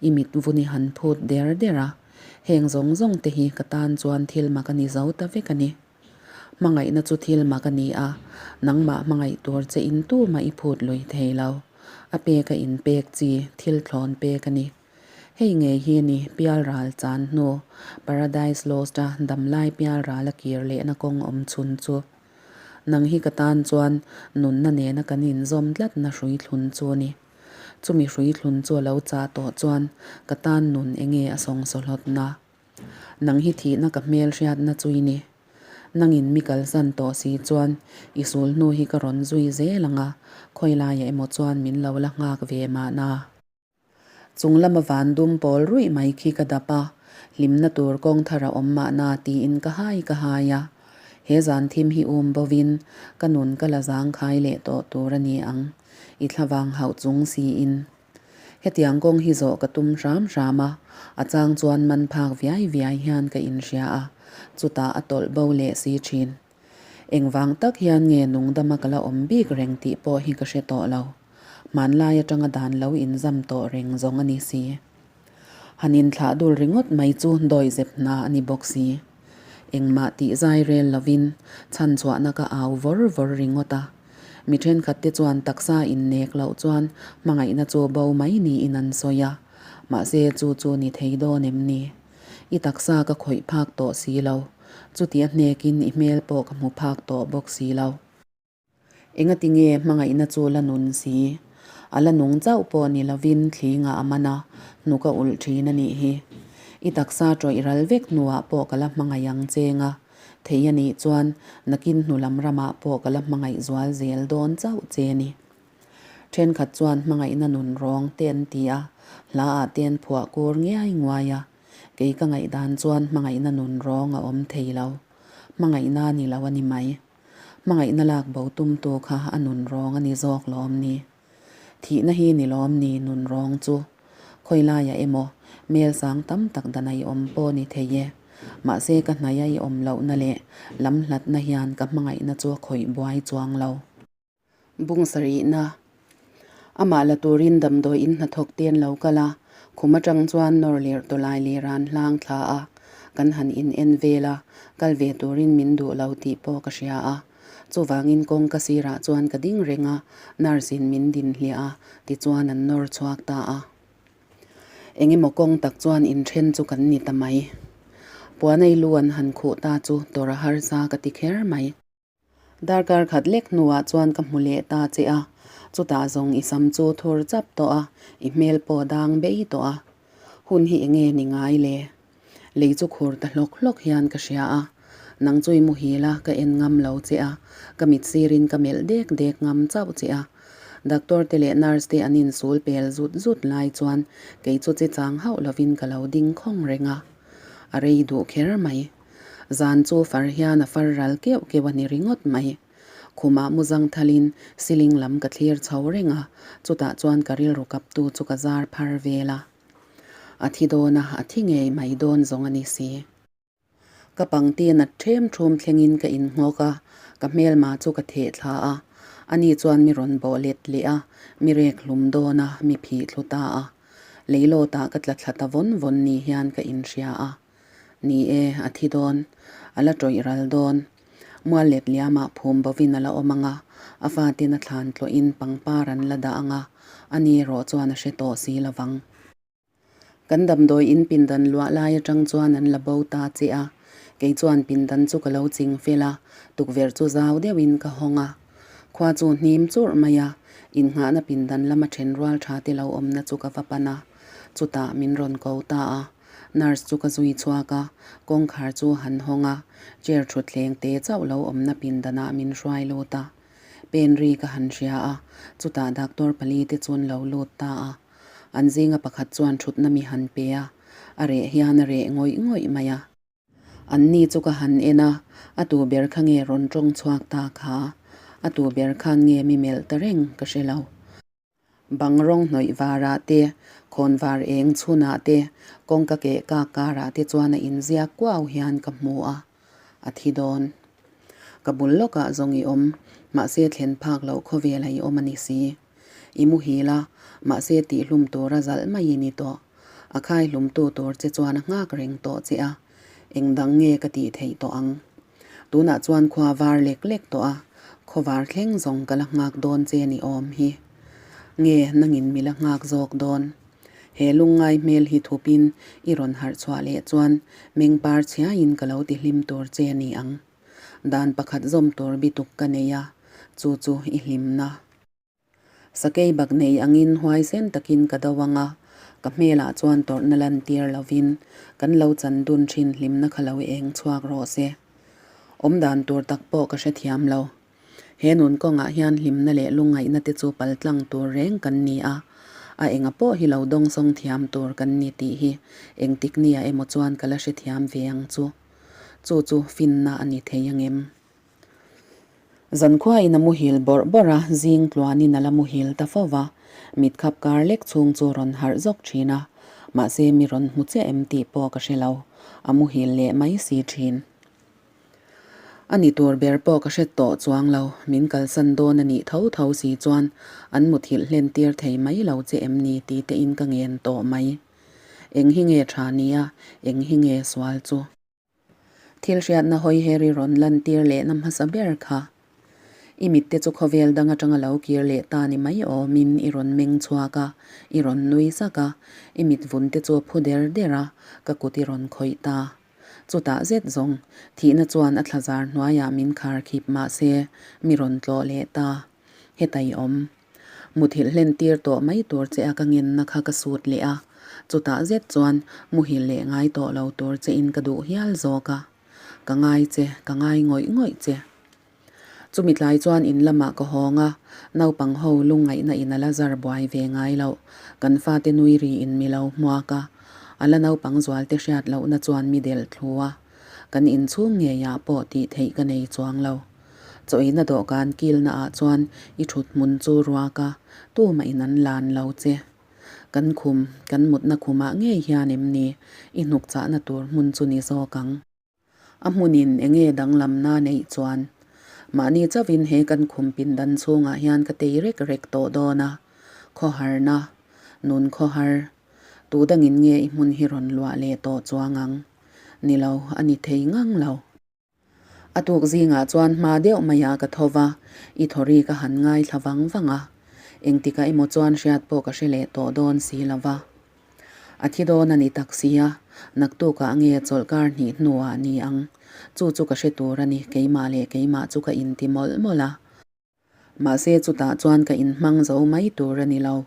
i mit vun i han phut der der a. Heng zawng zawng te hi ka tan chuan thil mak a ni zo ta vek a ni. Hmangaihna chu thil mak a ni a, nangmah hmangaih tur che in tumah i phut lui thei lo. A pek a inpek chi thil thlawn pek a ni. Hei ngei hi ni pialral chan hnu Paradise Lost-a damlai pialral a kir lehna kawng awm chhun chu. Nang hi ka tan chuan nunna nena kan inzawm tlatna hrui thlun chu a ni. Chumi hrui thlun chu a lo chah tawh chuan ka tan nun enge a sawngsawhlawtna. Nang hi thihna ka hmel hriatna chu i ni. Nangin mi kalsan tawh si chuan i sul hnu hi ka rawn zui zel ang a, khawilaiah emaw chuan min lo la nghak ve mahna. Chung lama van dum pawl ruih mai khi ka dap a, hlimna tur kawng thar a awm mahna tiin ka hai ka hai a. He zan thim hi um bovin ka nun ka la zangkhai leh tawh tur a ni ang, i thlavang hauh chung siin. Hetiang kawng hi zawh ka tum hram hram a, a chang chuan man phak viai viai hian ka inhria a, chutah a tawlh bo leh si thin. Engvang tak hian nge nungdama ka la awm bik reng tih pawh hi ka hre tawh lo. Hmanlai atanga dan lo inzam tawh reng zawng a ni si. Han inthlah dul ringawt mai chu dawihzep hna a ni bawk si. Engmah tih zai rel lovin chhanchhuahna ka au vawr vawr ringawt a. Mi thenkhat te chuan taksa innek loh chuan hmangaihna chu bo mai niin an sawi a. Mahse chu chu ni thei dawn em ni? I taksa ka khawih phak tawh si lo. Chuti a hnekin i hmel pawh ka hmu phak tawh bawk si lo. Engati nge hmangaihna chu la nun si? A la nung chauh pawh ni lovin thlingah a man a, hnuk a ulh thin a nih hi. I taksa tawih ral vek hnuah pawh ka la hmangaih ang cheng a, thei a nih chuan nakin hnu lam ramah pawh ka la hmangaih zual zel dawn chauh che ni. Thenkhat chuan hmangaihna nun rawng te an ti a, hlaah te an phuah kur ngiai nguai a. Kei ka ngaihdan chuan hmangaihna nun rawng a awm thei lo. Hmangaihna ni lo a ni mai. Hmangaihna lak bo tumtu kha a nun rawng a ni zawk lawm ni? Thihna hi ni lawm ni nun rawng chu? Khawi laiah emaw mel sang tam tak dan a i awm pawh ni thei e. Mahse ka hnaia i awm lohna leh lam hlatna hian ka hmangaihna chu a khawih buai chuang lo. Bung sarihna. Amah la turin damdawi in hnathawk te an lo kal a, khum atang chuan nawr ler tawlai leh ran hlang thla a, kan han in en vel a, kal ve turin min duh lo tih pawh ka hria a. Chuvangin kawngka sirah chuan ka ding reng a, nurse in min din hliah a, tichuan an nawr chhuak ta a. Engemaw kawng tak chuan inthen chu kan ni ta mai. Puanei lu an han khuh ta chu tawrh a harsa ka ti kher mai. Darkar khat lek hnuah chuan ka hmu leh ta che a, chutah zawng i sam chu thur chap tawh a, i hmel pawh dang bei tawh a. Hun hi enge ni ngai le? Lei chu khur ta hlawk hlawk hian ka hria a, nang chu i muhil a, ka en ngam lo che a, ka mit sirin ka melh dek dek ngam chauh che a. Doctor te leh nurse te an insul pel zut zut lai chuan kei chu che chang hauh lovin ka lo ding khawng reng a. A rei duh kher mai. Zan chu far hian a far ral keuh keuh a ni ringawt mai. Khumah mu zang thalin ceiling lam ka thlir chho reng a, chutah chuan ka rilru kaptu chu ka zar phar vel a. A thi dawn a, a thi ngei mai dawn zawng a ni si. Ka pangti nat ṭhem ṭhum thlengin ka innghawk a, ka hmelma chu ka theh thla a. Ani chuan mi rawn bawh let leh a, mi rek hlum dawn a, mi phih thlu ta a. Leilawtah ka tla thla ta vawn vawn ni hian ka inhria a. Ni e, a thi dawn. A la tawih ral dawn. Mual let liamah phum bovin a la awm ang a, a fatin a thlan tlawhin pangpar an la dah ang a, a ni erawh chuan a hre tawh si lo vang. Kan damdawi in pindan luah lai atang chuan an la bo ta che a, kei chuan pindan chu ka lo ching fel a, tukverh chu zau deuhin ka hawng a. Khua chu hnim churh mai a, innghahna pindan lama then rual tha te lo awmna chu ka va pan a, chutah min rawn ko ta a. Nurse chu ka zui chhuak a, kawngkhar chu han hawng a, chair thutthleng te chauh lo awmna pindanah min hruai lut a. Pen ri ka han hria a, chutah doctor pali te chuan lo lut ta a. An zinga pakhat chuan thutna mi han pe a, a reh hian a reh ngawih ngawih mai a. An ni chu ka han en a, a tu ber kha nge rawn tawng chhuak ta kha? A tu ber khan nge mi melh ta reng ka hre lo. Bang rawng hnawih varah te, khawn var eng chhunah te, kawngka keh kak karah te chuan a inziak kuau hian ka hmu a, a thi dawn. Ka bul lawkah zawng i awm, mahse thlen phak loh khawvela i awm a ni si. I muhil a, mahse tihhlum tura zalh mai i ni tawh. A khaihlumtu tur che chuan a nghak reng tawh che a, eng dang nge ka tih theih tawh ang? Tunah chuan khua var lek lek tawh a, khaw var thleng zawng ka la nghak dawn che ni awm hi. Nge nangin mi la nghak zawk dawn? He lungngai hmel hi thupin i rawn harh chhuah leh chuan mengpar chhiaiin ka lo ti hlim tur che ni ang. Dan pakhat zawm tur bituk ka nei a, chu chu i hlimna. Sakei bak nei angin huaisen takin ka do ang a, ka hmelah chuan tawrhna lantir lovin kan lo chan dun thin hlimna kha lo eng chhuak rawh se. Awmdan tur tak pawh ka hrethiam lo. He nun kawngah hian hlimna leh lungngaihna te chu paltlang tur reng kan ni a, a enga pawh hi lo dawngsawng thiam tur kan ni tih hi engtik nia emaw chuan ka la hrethiam ve ang chu. Chu chu finna a ni thei angem? Zankhuain a muhil bawrh bawrh a, zing tluanin a la muhil ta fo va, mitkhap kar lek chhung chu rawn harh zawk thin a, mahse mi rawn hmu chiah em tih pawh ka hre lo, a muhil leh mai si thin. A ni tur ber pawh ka hre tawh chuang lo, min kalsan dawn a nih tho tho si chuan an muthilh hlen tir thei mai lo che em ni ti tein ka ngen tawh mai. Eng hi nge tha nia, eng hi nge sual chu? Thil hriatna hawi her i rawn lantir lehna hmasa ber kha. I mitte chu khawvel dang atanga lo kir leh ta ni mai awmin i rawn meng chhuak a, i rawn nui sak a, i mit vun te chu a phu der der a, ka kut i rawn khawih ta. Chutah zet zawng, thihna chuan a thlazar hnuaiah min khar khip mah se, mi rawn tlawh leh ta. Heta i awm. Muthilh hlen tir tawh mai tur che a ka ngenna kha ka sut leh a, chutah zet chuan muhil leh ngai tawh lo tur che in ka duh hial zawk a. Ka ngai che, ka ngai ngawih ngawih che. Chumi tlai chuan in lamah ka hawng a, naupang ho lungngaihna in a la zar buai ve ngai loh, kan fate nui ri in mi lo hmuak a, a la naupang zualte hriat lohna chuan mi delh thlu a, kan inchhung ngeiah pawh tih theih ka nei chuang lo. Chawina dawhkan kilna ah chuan i thut hmun chu ruak a, tumah in an lan lo che. Kan khum, kan mutna khumah ngei hian em ni i hnuk chahna tur hmun chu ni zawk ang. A hmunin enge danglamna neih chuan mahni chauhin he kan khum pindan chhungah hian ka tei rek rek tawh dawn a, khawharna, nun khawhar, tu dangin nge i hmun hi rawn luah leh tawh chuang ang? Ni lo, a ni thei ngang lo. A tuk zingah chuan hma deuh maiah ka tho va, i thawri ka han ngaithla vang vang a. Engtikah emaw chuan hriat pawh ka hre leh tawh dawn si lo va. A thi dawn a ni tak si a, naktukah nge chawlhkar hnih hnuah ni ang. Chu chu ka hre tur a ni, keimah leh keimah chu ka inti mawlh mawlh a. Mahse chutah chuan ka inhmang zo mai tur a ni lo.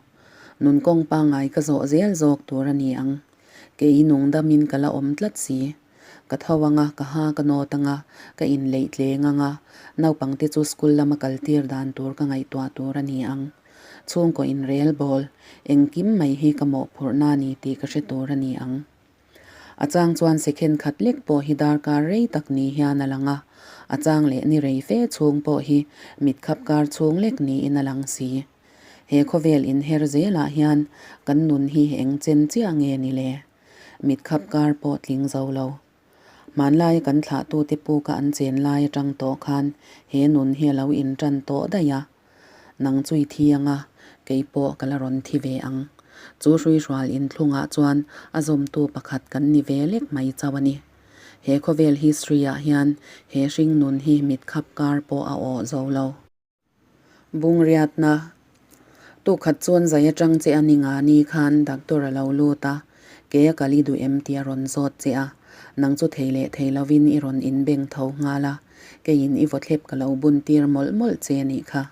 Nun kawng pangngai ka zawh zel zawk tur a ni ang. Kei nung damin ka la awm tlat si. Ka tho ang a, ka ha ka nawt ang a, ka inleih tleng ang a, naupangte chu school lama kaltir dan tur ka ngaihtuah tur a ni ang. Chhungkaw inrel bawl, engkim mai hi ka mawhphurhna a ni tih ka hre tur a ni ang. A chang chuan second khat lek pawh hi darkar rei tak ni hian a lang a, a chang leh ni rei fe chhung pawh hi mitkhap kar chhung lek niin a lang si. He khawvel inher zelah hian kan nun hi eng chen chiah nge ni le? Mitkhap kar pawh tling zo lo. Hmanlaia kan thlahtute puka an chen lai atang tawh khan he nun hi a lo intan tawh daih a. Nang chu i thi ang a, kei pawh ka la rawn thi ve ang. Chu hruihrual inthlungah chuan a zawmtu pakhat kan ni ve lek mai chauh a ni. He khawvel history-ah hian he hringnun hi mitkhap kar pawh a awh zo lo. Bungriatna Tukhat chuan zai atang che a ni nga ni khan doctor a lo lut a, ke a kal i duh em tih a rawn zawt che a, nang chu thei leh thei lovin i rawn inbeng tho nghal a, keiin i vawthlep ka lo bun tir mawlh mawlh che a nih kha.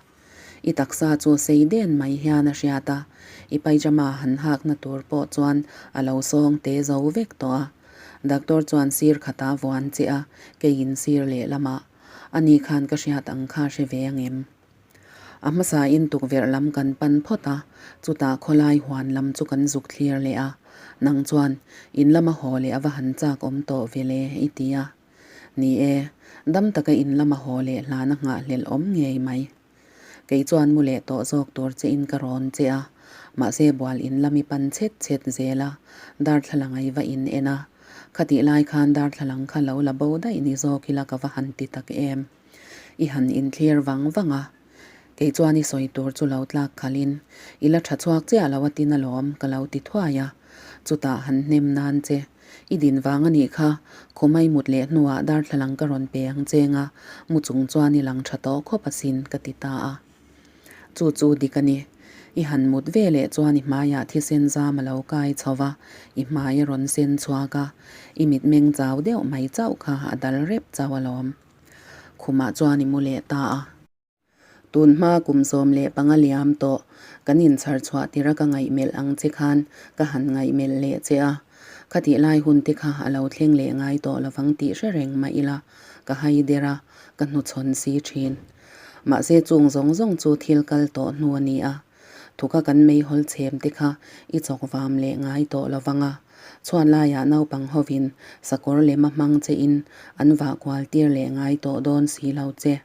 I taksa chu sei den mai hian a hriat a, i pyjama han hakna tur pawh chuan a lo sawng te zo vek tawh a. Doctor chuan sir khata vuan che a, keiin sir lehlamah Ani khan ka hriat ang kha hre ve angem? A hmasain tukverh lam kan pan phawt a, chutah khawlai huan lam chu kan zuk thlir leh a, nang chuan in lama haw leh a va han chak awm tawh ve le i ti a. Ni e, dam taka in lama haw leh hlana nghahhlelh awm ngei mai. Kei chuan mu leh tawh zawk tur che in ka rawn che a, mahse bual in lam i pan chhet chhet zel a, darthlalang ai va in en a. Khatih lai khan darthlalang kha lo la bo daih ni zawk ila ka va han ti tak em. I han inthlir vang vang a. Kei chuan i sawi tur chu lo tlak khalhin, I la tha chhuak chiah lo a tin alawm, ka lo ti thuai a. Chutah han hnem nan che. I din vang a nih kha, khumai mut leh hnuah darthlalang ka rawn pe ang cheng a, mu chung chuan i lang tha tawh khawp asin, ka ti ta a. Chu chu dik a ni. I han mut ve leh chuan i hmaiah thisen zam a lo kai chho va, i hmai a rawn sen chhuak a, i mitmeng chau deuh mai chauh kha a dal rep chauh alawm. Khumah chuan i mu leh ta a. Tun hma kum 15 liam tawh kan inchhar chhuah tir a ka ngaihmelh ang che khan ka han ngaihmelh leh che a. Khatih lai hun te kha a lo thleng leh ngai tawh lovang tih hre reng mah ila ka hai der a, ka hnuchhawn si thin. Mahse chung zawng zawng chu thil kal tawh hnu a ni a. Thuka kan meihawl chhem te kha i chawk vam leh ngai tawh lovang a. Chhuan laiah naupang hovin sakawr lema hmang che in an vah kual tir leh ngai tawh dawn si lo che.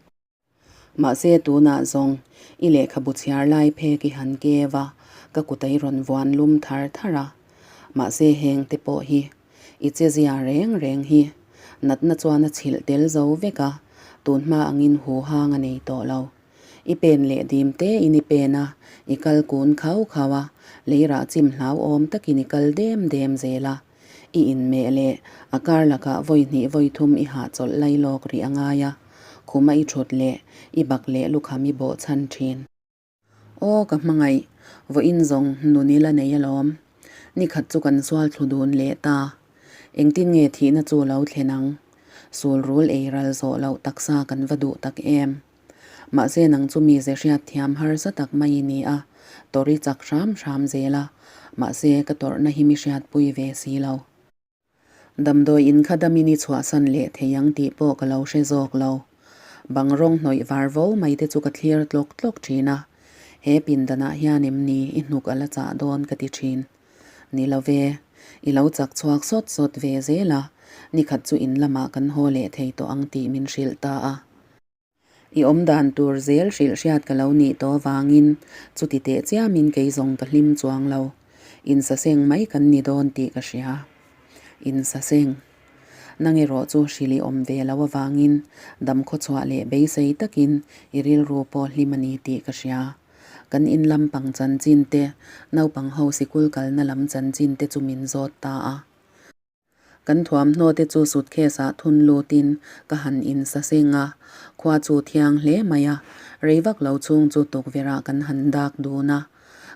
Mahse tunah zawng i lehkhabu chhiar lai phek i han keu a, ka kut a i rawn vuan lum thar thar a. Mahse heng te pawh hi i che zia reng reng hi natna chuan a chhilh tel zo vek a, tun hma angin hu hang a nei tawh lo. I pen leh dim te in i pen a, i kal kun khau khau a, leirah chim hlauhawm takin i kal dem dem zel a. I inmeh leh a kar lakah vawi hnih vawi thum i hahchawlh lai lawk rih a ngai a, khuma i thut leh i bak leh lukham i bawh chhan thin. Aw ka hmangaih, vawiin zawng nun i la nei alawm. Nikhat chu kan sual thlu dun leh ta. Engtin nge thihna chu lo thlen ang? Sul rul ei ral zawh loh taksa kan va duh tak em? Mahse nang chu mize hriat thiam harsa tak mai i ni a, tawrh i chak hram hram zel a, mahse ka tawrhna hi mi hriatpui ve si lo. Damdawi in kha damin i chhuahsan leh thei ang tih pawh ka lo hre zawk lo. Bang rawng hnawih var vo mai te chu ka thlir tlawk tlawk thin a, he pindanah hian em ni i hnuk a la chah dawn ka ti thin. Ni lo ve, i lo chak chhuak sawt sawt ve zel a, nikhat chu in lamah kan haw leh thei tawh ang tih min hrilh ta a. I awm dan tur zel hrilh hriat ka lo nih tawh avangin chuti teh chiamin kei zawng ka hlim chuang lo. Insaseng mai kan ni dawn tih ka hria. Insaseng. Nang erawh chu hrilh i awm ve lo avangin damkhaw chhuah leh beisei takin i rilru pawh hlim a ni tih ka hria. Kan in lampang chanchin te, naupang ho sikul kalna lam chanchin te chu min zawt ta a. Kan thuamhnaw te chu suitcase ah thun lutin ka han insaseng a, khua chu thiang hle mai a, rei vak lo chhung chu tukverh ah kan han dak dun a,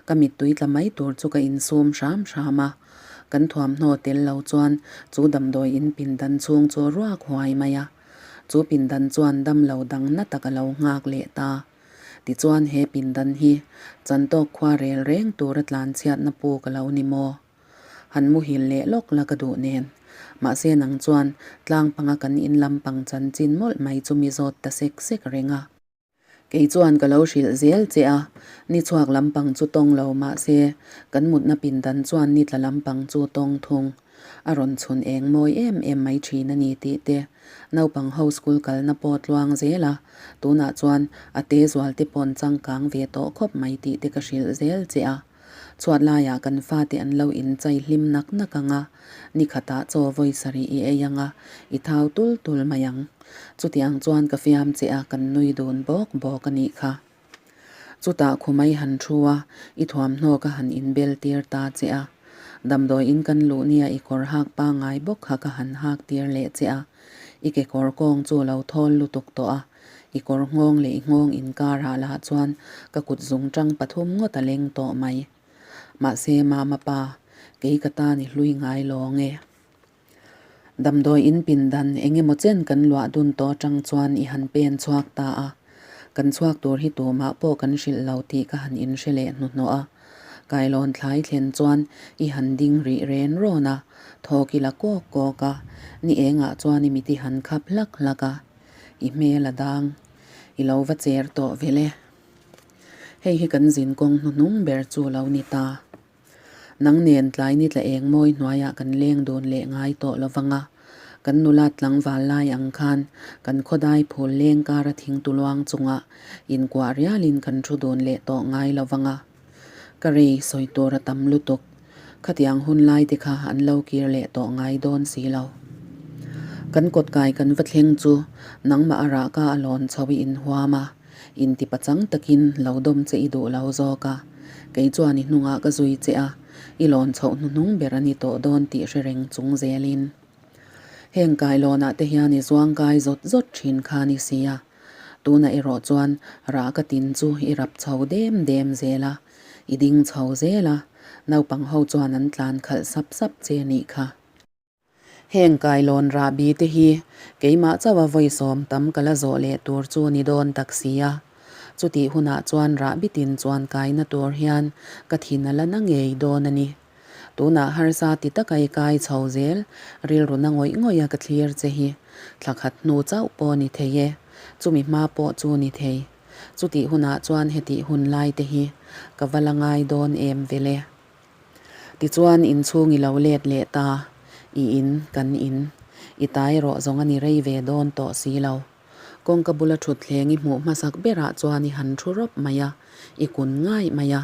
ka mittui tla mai tur chu ka insum hram hram a, kan thuamhnaw tel lo chuan chu damdawi in pindan chhung chu ruak huai mai a, chu pindan chuan damlo dang na tak a lo nghak leh ta. Tichuan he pindan hi chantawk khua rel reng tura tlanchhiatna pu ka lo ni maw? Han muhil leh lawk la ka duh nen. Mahse nang chuan tlang panga kan in lampang chanchin mawlh mai chu mi zawt ta sek sek reng a. Kei chuan ka lo hrilh zel che a, ni chhuak lampang chu tawng lo mahse kan mutna pindan chuan ni tla lampang chu tawng thung. A rawn chhun eng mawi em em mai thin a ni tih te naupang ho school kalna pawh tluang zel a, tunah chuan a te zual te pawn changkang ve tawh khawp mai tih te ka hrilh zel che a. Chhuat laiah kan fate an lo inchai hlim nak nak ang a, ni khatah chaw vawi sarih i ei ang a, i thau tul tul mai ang. Chutiang chuan ka fiam che a, kan nui dun bawk bawk a nih kha. Chutah khumai han thu a, i thuamhnaw ka han inbel tir ta che a. Damdawiin kan luh nia i kawr hak pangngai bawk kha ka han hak tir leh che a, i kekawr kawng chu lo thawl lutuk tawh a, I kawr nghawng leh i nghawng inkarah lah chuan ka kut zungṭang pathum ngawt a leng tawh mai. Mahse, Mama pa, kei ka tan i hlui ngai lawng e. Damdawi in pindan eng emaw chen kan luah dun tawh aṭang chuan i han pen chhuak ta a. Kan chhuak tur hi tumah pawh kan hrilh lo tih ka han inhre leh hnuhnawh a. Kailawn thlai thlen chuan i han ding rih ren rawn a, thawk i la kawk kawk a, ni engah chuan i mit i han khap hlak hlak a. I hmel a dang. I lo va cher tawh vel e. Hei hi kan zin kawng hnuhnung ber chu lo ni ta. Nang nen tlai ni tla eng mawi hnuaiah kan leng dun leh ngai tawh lo vang a. Kan nula tlangval lai ang khan kan khawdai phul leng kara thing tuluang chungah inkuah rialin kan thu dun leh tawh ngai lo vang a. Ka rei sawi tur a tam lutuk. Khatiang hun lai te kha an lo kir leh tawh ngai dawn si lo. Kan kawtkai kan va thleng chu nangmah a rahka a lawn chho i inhuam a, inti pachang takin lo dawm che i duh lo zawk a. Kei chuan i hnungah ka zui che a, i lawn chhoh hnuhnung ber a ni tawh dawn tih hre reng chung zelin. Heng kailawnah te hian i zuang kai zawt zawt thin kha ni sia. Tunah erawh chuan rahka tin chu i rap chho dem dem zel a, i ding chho zel a, naupang ho chuan an tlan khalh sap sap che nih kha. Heng kailawn rahbi te hi keimah chauha vawi sawm tam ka la zawh leh tur chu ni dawn tak si a. Chutih hunah chuan rahbi tin chuan kaina tur hian ka thin a la na ngei dawn a ni. Tunah harsa ti taka i kai chho zel, rilru na ngawih ngawih a ka thlir che hi. Thla khat hnu chauh pawh ni thei e, chumi hma pawh chu ni thei. Chutih hunah chuan hetih hun lai te hi ka va la ngai dawn em vele. Tichuan inchhung i lo let leh ta, i in, kan in. I tai rawh zawng a ni rei ve dawn tawh si lo. Kawngka bula thutthleng i hmuh hmasak berah chuan i han thu rawp mai a, i kun ngai mai a,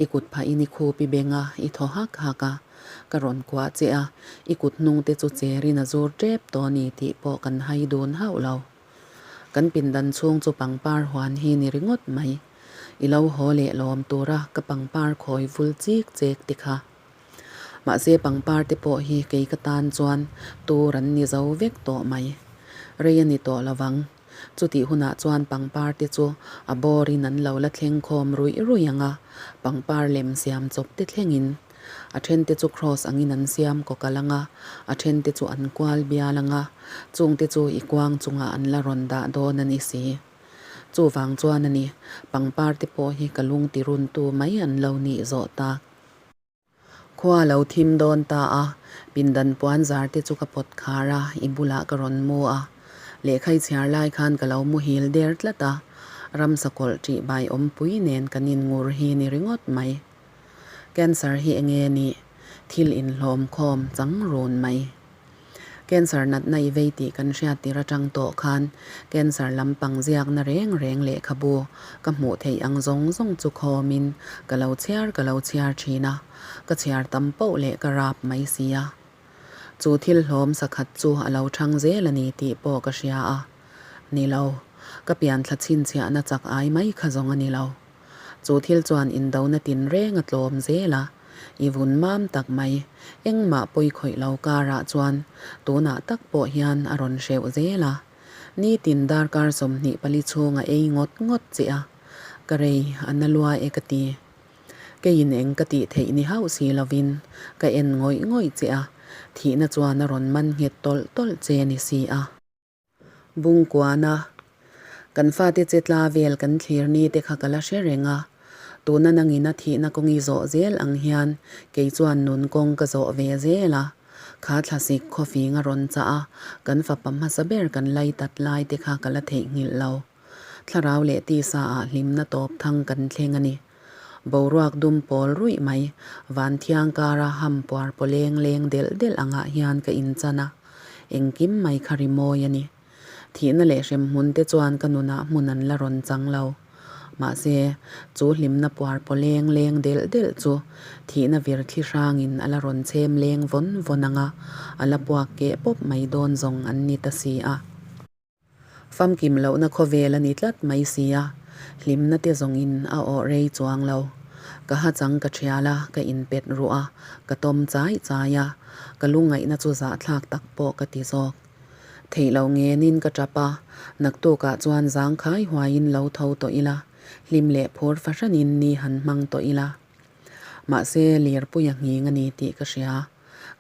i kut phahin i khup i beng a, i thaw hak hak a. Ka rawn kuah che a, i kut hnung te chu cherin a zur tep tawh a ni tih pawh kan hai dun hauh lo. Kan pindan chhung chu pangpar huan hi ni ringawt mai. I lo haw leh lawm tura ka pangpar khawi vul chik chek ti kha. Mahse pangpar te pawh hi kei ka tan chuan tur an ni zo vek tawh mai. Rei a ni tawh lovang. Chutih hunah chuan pangpar te chu a bawrin an lo la thleng khawm ruih ruih ang a, pangpar lem siam chawp te thlengin. A then te chu cross angin an siam kawkalh ang a, a then te chu an kual bial ang a, chung te chu i kuang chungah an la rawn dah dawn a ni si. Chuvang chuan a ni, pangpar te pawh hi ka lung ti runtu mai an lo nih zawh tak. Khua lo thim dawn ta a, pindan puan zar te chu ka pawt khar a, i bulah ka rawn mu a. Lehkha i chhiar lai khan ka lo muhil der tlat a, ramsa kawlh ṭih bai awmpui nen kan inngur hi ni ringawt mai. Cancer hi enge nih? Thil inhlawm khawm chang run mai. Cancer natna i vei tih kan hriat tir atang tawh khan cancer lampang ziakna reng reng lehkhabu ka hmuh theih ang zawng zawng chu khawmin ka lo chhiar ka lo chhiar thin a, ka chhiar tam poh leh ka rap mai si a. Chu thil hlawm sakhat chu a lo thang zel a ni tih pawh ka hria a. Ni lo, ka pianthla chhinchhiahna chak ai mai kha zawng a ni lo. Chu thil chuan indona tinreng a tlawm zel a, i vun mam tak mai, engmah pawi khawih lo karah chuan tunah tak pawh hian a rawn hreuh zel a. Nitin darkar 24 chhung a ei ngawt ngawt che a, ka rei a na lua e ka ti. Keiin eng ka tih theih ni hauh si lovin ka en ngawih ngawih che a, thihna chuan a rawn man nghet tawlh tawlh che ni si a. Bungkuana, Kan fate che tla vel kan thlir ni te kha ka la hre reng a, tuna nangin a thihna kawng i zawh zel ang hian kei chuan nun kawng ka zawh ve zel a, kha thlasik khawfing a rawn chah a, kan fapa hmasa ber kan lai tat lai te kha ka la theihnghilh lo. Thlarau leh tisa ah hlimna tawp thang kan thleng a ni. Boruak dum pawl ruih mai, van thiang kara ham puar pawleng leng delh delh angah hian ka inchan a, engkim mai kha rimawi a ni. Thihna leh hremhmun te chuan ka nunah hmun an la rawn chang lo. Mahse, chu hlimna puar pawleng leng delh delh chu thihna vir thli hrangin a la rawn chhem leng vawn vawn ang a, a la puak keh pawp mai dawn zawng an ni ta si a. Famkim lohna khawvel a ni tlat mai si a, hlimna te zawngin a awh rei chuang lo. Ka hachang ka thial a, ka inpet ruh a, ka tawm chai chai a, ka lungngaihna chu zahthlak tak pawh ka ti zawk. Theih loh ngenin ka tap a, naktukah chuan zangkhai huaiin lo tho tawh ila, hlim leh phur fahranin ni han hmang tawh ila. Mahse, lirpui a nghing a ni tih ka hria.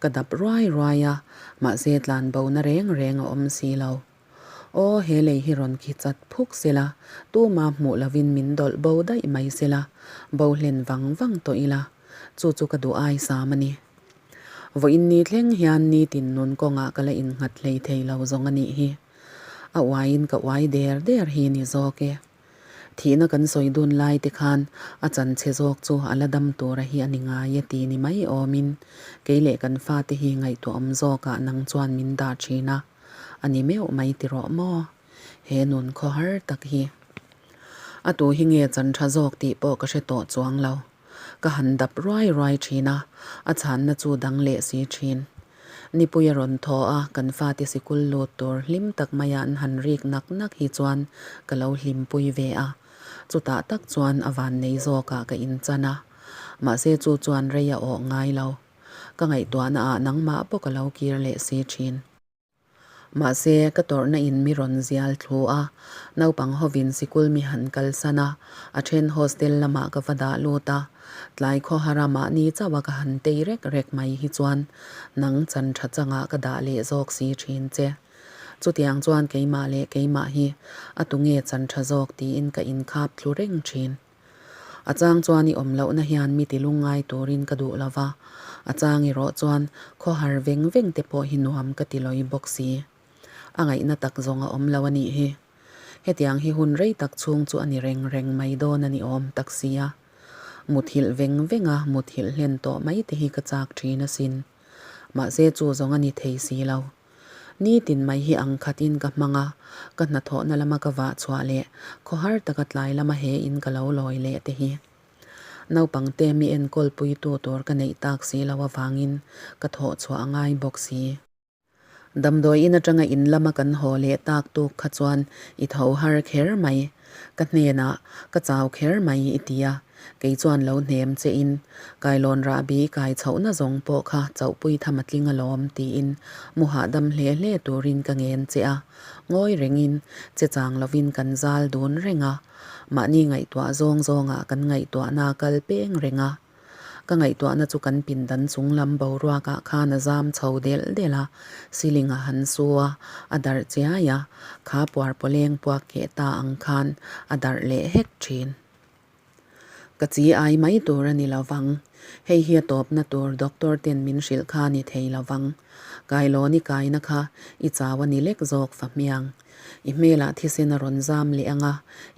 Ka dap ruai ruai a, mahse tlan bona reng reng a awm si lo. Aw, he lei hi rawn khi chat phuk sela, tuma hmuh lovin min dawlh bo daih mai sela, bo hlen vang vang tawh ila, chu chu ka duh ai sam a ni. Vawiin ni thleng hian nitin nun kawngah ka la innghat hlei thei lo zawng a nih hi. A uaiin ka uai der der hi ni zawk e. Thihna kan sawi dun lai te khan a chanchhe zawk chu a la dam tura hi a ni ngai e ti ni mai awmin kei leh kan fate hi ngaihtuahawm zawkah nang chuan min dah thin a, a ni meuh mai ti rawh maw? He nun khawhar tak hi. A tu hi nge chan tha zawk tih pawh ka hre tawh chuang lo. Ka han dap ruai ruai thin a, a chhanna chu dang leh si thin. Nipui a rawn thaw a, kan fate sikul lut tur hlim tak maia an han rik nak nak hi chuan ka lo hlimpui ve a. Chutah tak chuan a vannei zawkah ka inchan a. Mahse chu chuan rei a awh ngai lo. Ka ngaihtuahna ah nangmah pawh ka lo kir leh si thin. Mahse ka tawrhna in mi rawn zial thlu a, naupang hovin sikul mi han kalsan a, a then hostel lamah ka va dah lut a, tlai khawhara mahni chauh a ka han tei rek rek mai hi chuan nang chan tha changah ka dah leh zawk si thin che. Chutiang chuan keimah leh keimah hi a tunge chan tha zawk tiin ka inkhap thlu reng thin. A chang chuan i awm lohna hian mi ti lungngai turin ka duh lo va, a chang erawh chuan khawhar veng veng te pawh hi nuam ka ti lawi bawk si. A ngaihna tak zawng a awm lo a nih hi. Hetiang hi hun rei tak chhung chu a ni reng reng mai dawn a ni awm tak si a. Muthilh veng veng a muthilh hlen tawh mai te hi ka chak thin asin. Mahse chu zawng a ni thei si lo. Nitin mai hi ang khatin ka hmang a, ka hnathawhna lama ka vah chhuah leh khawhar taka tlai lama he in ka lo lawi leh te hi. Naupang te mi enkawl puitu tur ka neih tak si lo avangin ka thawh chhuah a ngai bawk si. Damdawi in atanga in lama kan haw leh tak tuk kha chuan i tho har kher mai. Ka hnenah ka chau kher mai i ti a, kei chuan lo hnem che in kailawn rahbi kai chhohna zawng pawh kha chauhpui tham a tling alawm tiin mu hahdam hle hle turin ka ngen che a, ngawi rengin che chang lovin kan zal dun reng a, mahni ngaihtuah zawng zawngah kan ngaihtuahna kal peng reng a. Ka ngaihtuahna chu kan pindan chung lam boruakah khan a zam chho delh delh a, ceiling a han su a, a darh chiai a, kha puar pawleng puak keh ta ang khan a darh leh hek thin. Ka chi ai mai tur a ni lo vang. Hei hi a tawpna tur doctor ten min hrilh kha a ni thei lo vang. Kailawn i kaina kha i chau a ni lek zawk fa hmiang. I hmelah thisen a rawn zam leh ang a,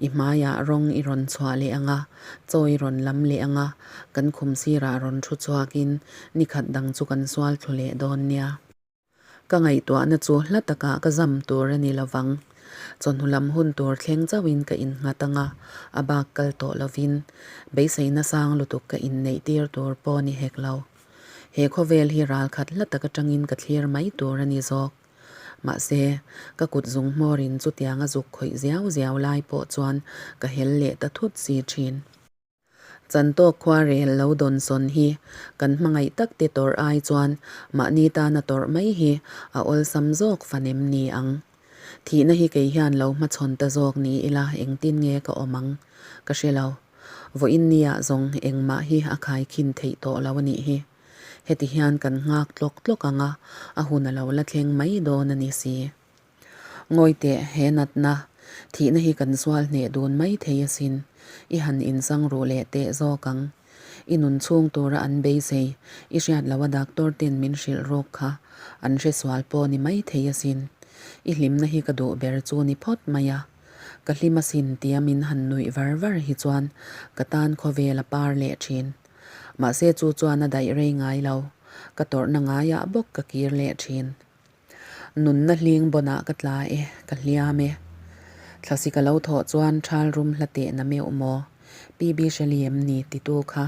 i hmaiah rawng i rawn chhuah leh ang a, chaw i rawn lam leh ang a, kan khum sirah rawn thu chhuakin nikhat dang chu kan sual thlu leh dawn nia. Ka ngaihtuahna chu hla takah ka zam tur a ni lovang. Chawhnu lam hun tur thleng chauhin ka innghat ang a, a bak kal tawh lovin beiseina sang lutuk ka inneih tir tur pawh ni hek lo. He khawvel hi ralkhat hla tak atangin ka thlir mai tur a ni zawk. Mahse, ka kut zung hmawrin chutiang a zuk khawih ziau ziau lai pawh chuan ka hel leh ta thut si thin. Chantawk khua rel lo dawn sawn hi kan hmangaih tak te tawrh ai chuan mahni tana tawrh mai hi a awlsam zawk fan em ni ang? Thihna hi kei hian lo hmachhawn ta zawk ni ila engtin nge ka awm ang? Ka hre lo. Vawiin nia zawng engmah hi a khaikhin theih tawh lo a nih hi. Heti hian kan nghak tlawk tlawk ang a, a hun a lo la thleng mai dawn a ni si. Ngawi teh, he natna, thihna hi kan sual hneh dun mai thei asin, i han insang ruh leh teh zawk ang. I nun chhung tura an beisei, i hriat loha doctor ten min hrilh rawk kha, an hre sual pawh ni mai thei asin. I hlimna hi ka duh ber chu ni phawt mai a. Ka hlim asin tia min han nuih var var hi chuan ka tan khawvel a par leh thin. Mahse chu chuan a daih rei ngai lo, ka tawrhna ngaiah bawk ka kir leh thin. Nunna hling bawnah ka tla e, ka hliam e. Thlasi ka lo thawh chuan thal rum hla teh na meuh maw? PB Shelley em ni titu kha.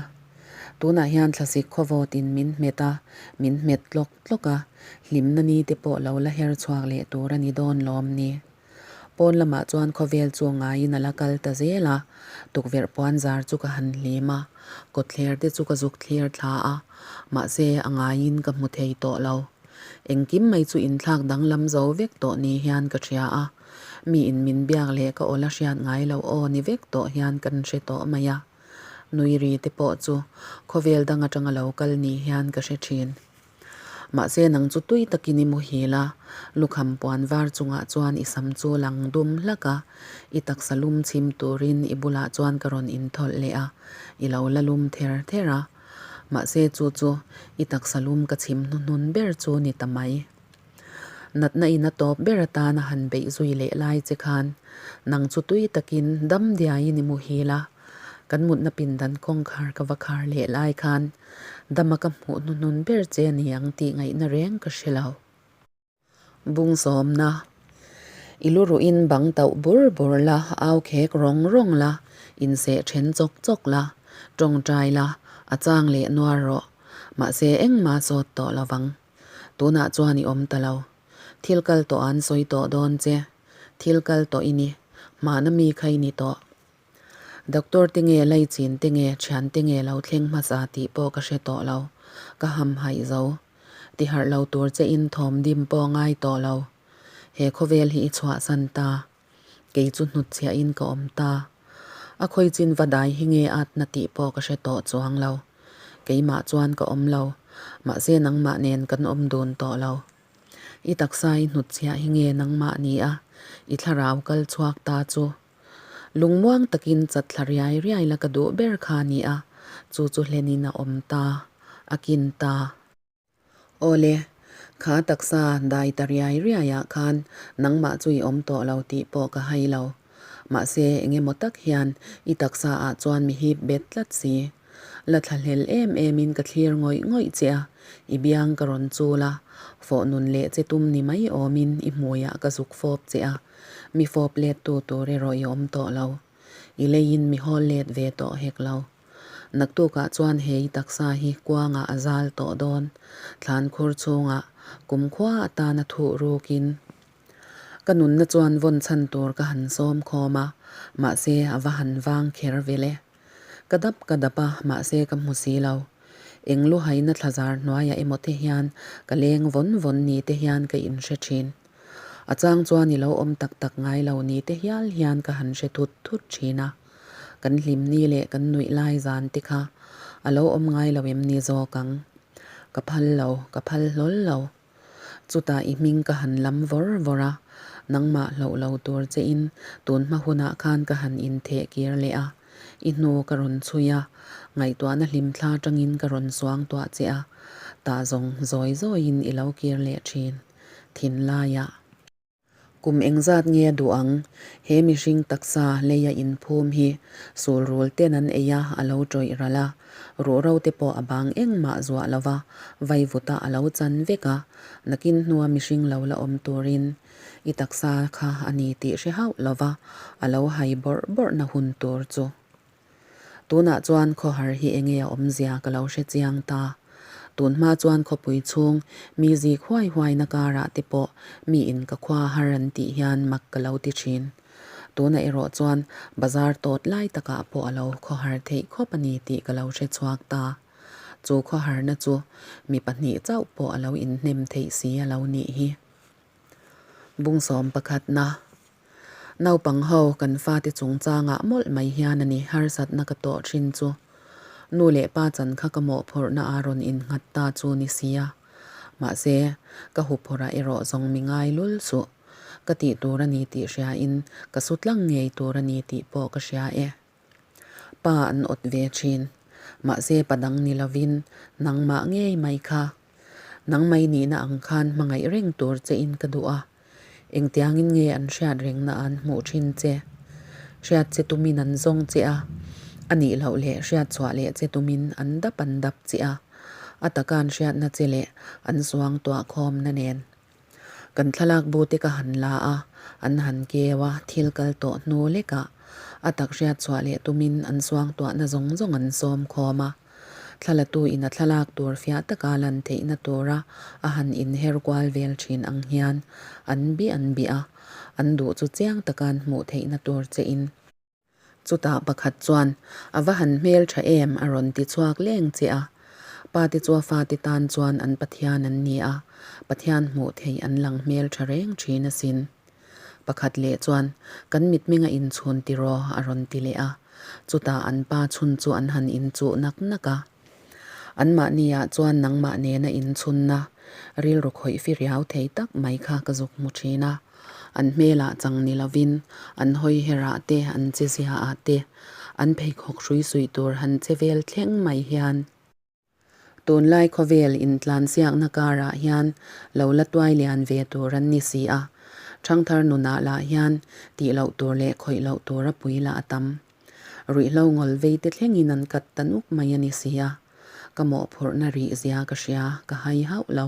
Tunah hian thlasik khawvawtin min hmet a, min hmet tlawk tlawk a, hlimna ni te pawh lo la her chhuak leh tur a ni dawn lawm ni. Pawn lamah chuan khawvel chu ngaiin a la kal ta zel a, tukverh puan zar chu ka han hlim a, kawtthler te chu ka zuk thlir thla a, mahse a ngaiin ka hmu thei tawh lo. Engkim mai chu inthlak danglam zo vek tawh ni hian ka hria a, mi in min biak leh ka aw la hriat ngai loh aw ni vek tawh hian kan hre tawh mai a. Nui ri te pawh chu khawvel dang atanga lo kal ni hian ka hre thin. Mahse nang chu tui takin i muhil a, lukham puan var chungah chuan i sam chu lang dum hlak a, i taksa lum chhim turin i bulah chuan ka rawn inthawlh leh a, i lo la lum ther ther a. Mahse chu chu i taksa lum ka chhim hnuhnun ber chu ni ta mai. Natna in a tawp ber atana han beih zui leh lai che khan nang chu tui takin dam diaiin i muhil a, kan mutna pindan kawngkhar ka va khar leh lai khan dama ka hmuh hnuhnun ber che a ni ang tih ngaihna reng ka hre lo. Bung sawmna, I lu ruhin bang tauh bur bur la, au khek rawng rawng la, inseh then chawk chawk la, tawngtai la, a chang leh nuar rawh. Mahse engmah sawt tawh lovang. Tunah chuan i awm ta lo. Thil kal tawh an sawi tawh dawn che. Thil kal tawh i ni. Hmana mi kha i ni tawh. Doctor te nge Laichin te nge thian te nge lo thleng hmasa tih pawh ka hre tawh lo. Ka hamhaih zo. Tiharh lo tur che in thawm dim pawh ngai tawh lo. He khawvel hi i chhuahsan ta. Kei chu hnutchhiah in ka awm ta. A khawi chin va dai hi nge atna tih pawh ka hre tawh chuang lo. Keimah chuan ka awm lo. Mahse nangmah nen kan awm dun tawh lo. I taksa i hnutchhiah hi nge nangmah ni a, i thlarau kal chhuak ta chu. Lungmuang takin chat thla riai riai la ka duh ber kha ni a, chu chu hlenin a awm ta. A kin ta. Awle, kha taksa dai ta riai riai ah khan nangmah chu i awm tawh lo tih pawh ka hai lo. Mahse, eng emaw tak hian i taksa ah chuan mi hip bet tlat si. La thlahlel em em in ka thlir ngawih ngawih che a, i biang ka rawn chul a, fawh nun leh che tum ni mai awm in i hmui ah ka zuk fawp che a, mi fawp let tu tur erawh i awm tawh lo. I lei in mi hawl let ve tawh hek lo. Naktukah chuan he i taksa hi kuangah a zal tawh dawn. Thlan khur chhungah kumkhua atana thuh rukin ka nunna chuan vawn chhan tur ka han sawm khawm a, mahse a va han vang kher vel e. Ka dap ka dap a, mahse ka hmu si lo. Eng luhaina thlazar hnuaiah emaw te hian ka leng vawn vawn ni te hian ka inhre thin. A chang chuan i lo awm tak tak ngai lo ni te hial hian ka han hre thut thut thin a. Kan hlim ni leh kan nuih lai zan te kha a lo awm ngai lo em ni zawk ang? Ka phal lo, ka phal hlawl lo. Chutah i hming ka han lam vawr vawr a, nangmah hloh lo tur che in tun hma hunah khan ka han intheh kir leh a, i hnu ka rawn chhui a, ngaihtuahna hlimthla tangin ka rawn suangtuah che a, tah zawng zawi zawiin i lo kir leh thin. Thinlaiah. Kum engzat nge a duh ang? He mihring taksa leia inphum hi sulrul ten an ei a, a lo tawih ral a. Ruhro te pawh a bang engmah zuah lo va, vaivuta a lo chan vek a. Nakin hnua mihring lo la awm turin i taksa kha a ni tih hre hauh lo va, a lo hai bawrh bawrhna hun tur chu. Tunah chuan khawhar hi enge a awmzia ka lo hre chiang ta. Tunhma chuan khawpui chhung mi zik huai huaina karah te pawh mi in ka khua har an tih hian mak ka lo ti thin. Tunah erawh chuan bazar tawt lai takah pawh a lo khawhar theih khawp a ni tih ka lo hre chhuak ta. Chu khawharna chu mi pahnih chauh pawh a lo inhnem theih si a lo nih hi. Bungsawm pakhatna. Naupang ho kan fate chungchangah mawlh mai hian a ni harsatna ka tawh thin chu. Nu leh pa chan kha ka mawhphurhna a rawn innghat ta chu ni sia. Mahse, ka huphurh ah erawh zawng mi ngai lul suh. Ka tih tur a ni tih hriain ka su tlang ngei tur a ni tih pawh ka hria e. Pa an awt ve thin. Mahse pa dang ni lovin nangmah ngei mai kha. Nangmai nihna ang khan hmangaih reng tur che in ka duh a, engtiangin nge an hriat rengna an hmuh thin che? Hriat che tumin an zawng che a, a nih loh leh hriat chhuah leh che tumin an dap an dap che a, a taka an hriatna che leh an suang tuah khawmna nen. Kan thlalak bu te ka han la a, an han keu a, thil kal tawh hnu lekah a tak hriat chhuah leh tumin an suang tuahna zawng zawng an sawm khawm a. Thlalatu in a thlalak tur fiah taka lan theihna tura a han inher kual vel thin ang hian an bih an bih a, an duh chu chiang taka an hmuh theihna tur che in. Chutah pakhat chuan, A va han hmel tha em? a rawn ti chhuak leng che a. Pa te chu a fate tan chuan an Pathian an ni a, Pathian hmuh theih an lang hmel tha reng thin asin. Pakhat leh chuan, Kan mitming a inchhun tiraw? a rawn ti leh a. Chutah an pa chhun chu an han inchuh nak nak a. Anmahniah chuan nangmah nena inchhunna rilru khawih fi riau thei tak mai kha ka zuk hmu thin a. An hmelah chang ni lovin an hawi herah te, an che ziaah te, an pheikhawk hrui suih tur han che vel thleng mai hian Tunlai khawvel intlansiakna karah hian lo la tuai lian ve tur an ni si a, ṭhangthar nunah lah hian tih loh tur leh khawih loh tur a pui lah a tam. Ruihhlo ngawl vei te thlengin an kat ta nuk mai a ni si a, ka mawhphurhna rih zia ka hria, ka hai hauh lo.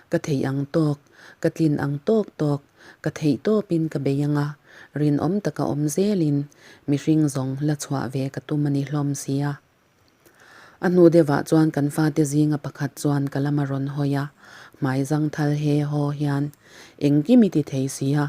Ka theih ang tawk, ka tlin ang tawk tawk, ka theih tawpin ka bei ang a, rinawm taka awm zelin mihring zawng la chhuah ve ka tum a ni hlawm si a. A hnu deuhah chuan kan fate zinga pakhat chuan ka lam a rawn hawi a, hmai zangthal he haw hian, Engkim i ti thei si a,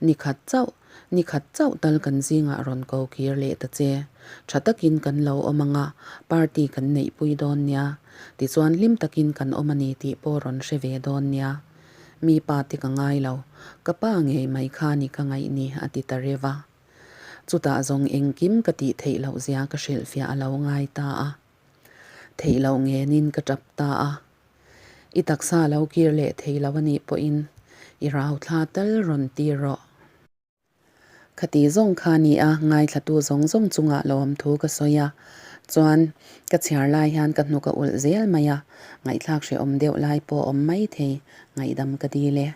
ni khat chauh, ni khat chauh tal kan zingah rawn ko kir leh ta che. Tha takin kan lo awm ang a, party kan neihpui dawn nia. Tichuan hlim takin kan awm a ni tih pawh rawn hre ve dawn nia. Mi pa te ka ngai lo, ka pa ngei mai kha ni ka ngaih ni a ti ta reuh a. Chutah zawng engkim ka tih theih loh zia ka hrilhfiah a lo ngai ta a. Theih loh ngenin ka tap ta a. I taksa lo kir leh thei lo a nih pawhin i rau thla tal rawn tir rawh. Khati zawng kha ni a, ngaithlatu zawng zawng chungah lawmthu ka sawi a. Chuan, ka chhiar lai hian ka hnuk a ulh zel mai a, ngaihthlak hrehawm deuh lai pawh awm mai thei, ngaihdam ka dil e.